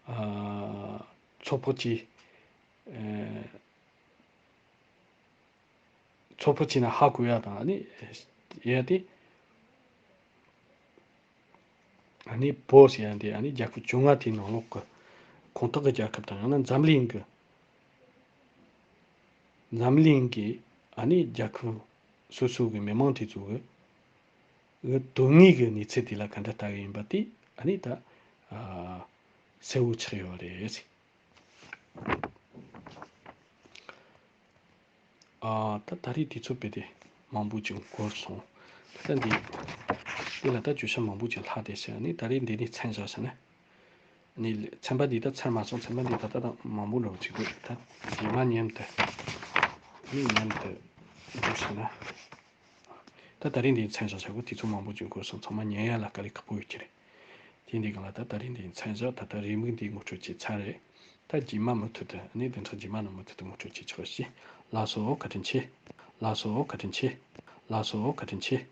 ཨ་ཚོད་དཔག་བྱས་ཨ་ཚོད་དཔག་བྱས་ན་ཧ་གོ་ཡ་དང་ཨ་ནི་ཡ་དེ། ཨ་ནི་བོད་ཟེར་ཡ་དེ་ཨ་ནི་རྒྱལ་ཁབ་བཅོ་ལྔ་དེའི་ནང་ལོགས་ཀྱི་ཁོངས་གཏོགས་ཀྱི་རྒྱལ་ཁབ་དང་། ཡང་ན་འཛམ་གླིང་གི་འཛམ་གླིང་གི་ཨ་ནི་རྒྱལ་ཁབ་སོ་སོ་གི་མི་མང་དེ་ཚོ་གི་གི་དོན་དངོས་ཀྱི་གནས་ཚུལ་དེ་ལ་ག་འདྲ་ལྟ་གི་ཡིན་པ་དེ་ཨ་ནི་ད་ཨ་གསལ་བོ་ཆགས་ཡོད་རེད། ཨ། ད་ད་རེས་དུས་ཚོད་དཔེ་དེ་མང་པོ་ཅིག་འགོར་སོང་། ད་ལྟ་འདི་འདི་ལ་ད་བརྗོད་བྱ་མང་པོ་ཅིག་ལྷག་བསྡད་ཤག་ནི་ད་རེས་འདི་ནས་མཚམས་བཞག་ཟེར་ན། ནི་ཚན་པ་འདི་ད་ཚར་མ་སོང་། ཚན་པ་འདི་ད་ལྟ་དང་མང་པོ་འགྲོ་གི་འདུག་ད་རྗེས་མ་མཉམ་དུ་ནི་མཉམ་དུ་འགྲོ་ཟེར་ན། ད་ད་རེས་འདི་མཚམས་བཞག་བྱ་དགོས། དུས་ཚོད་མང་པོ་ཅིག་འགོར་སོང་། ཚང་མ་ཉན་ཡ་ལ་དཀའ་ལས་ཁག་པོ་ཡོད་ཀྱི་རེད། དེ་འདི་གང་ལ་ད་ད་རེས་འདི་མཚམས་བཞག་ད་ལྟ་རེའུ་མིག་འདི་ངོ་སྤྲོད་བྱས་ཚར་རེད། ད་རྗེས་མ་མུ་མཐུད་དུ་ནི་བདུན་ཕྲག་རྗེས་མ་ནང་མུ་མཐུད་དུ་ངོ་སྤྲོད་བྱེད་ཆོག་ཞེས། ལགས་སོ། བཀའ་དྲིན་ཆེ། ལགས་སོ། བཀའ་དྲིན་ཆེ། ལགས་སོ། བཀའ་དྲིན་ཆེ།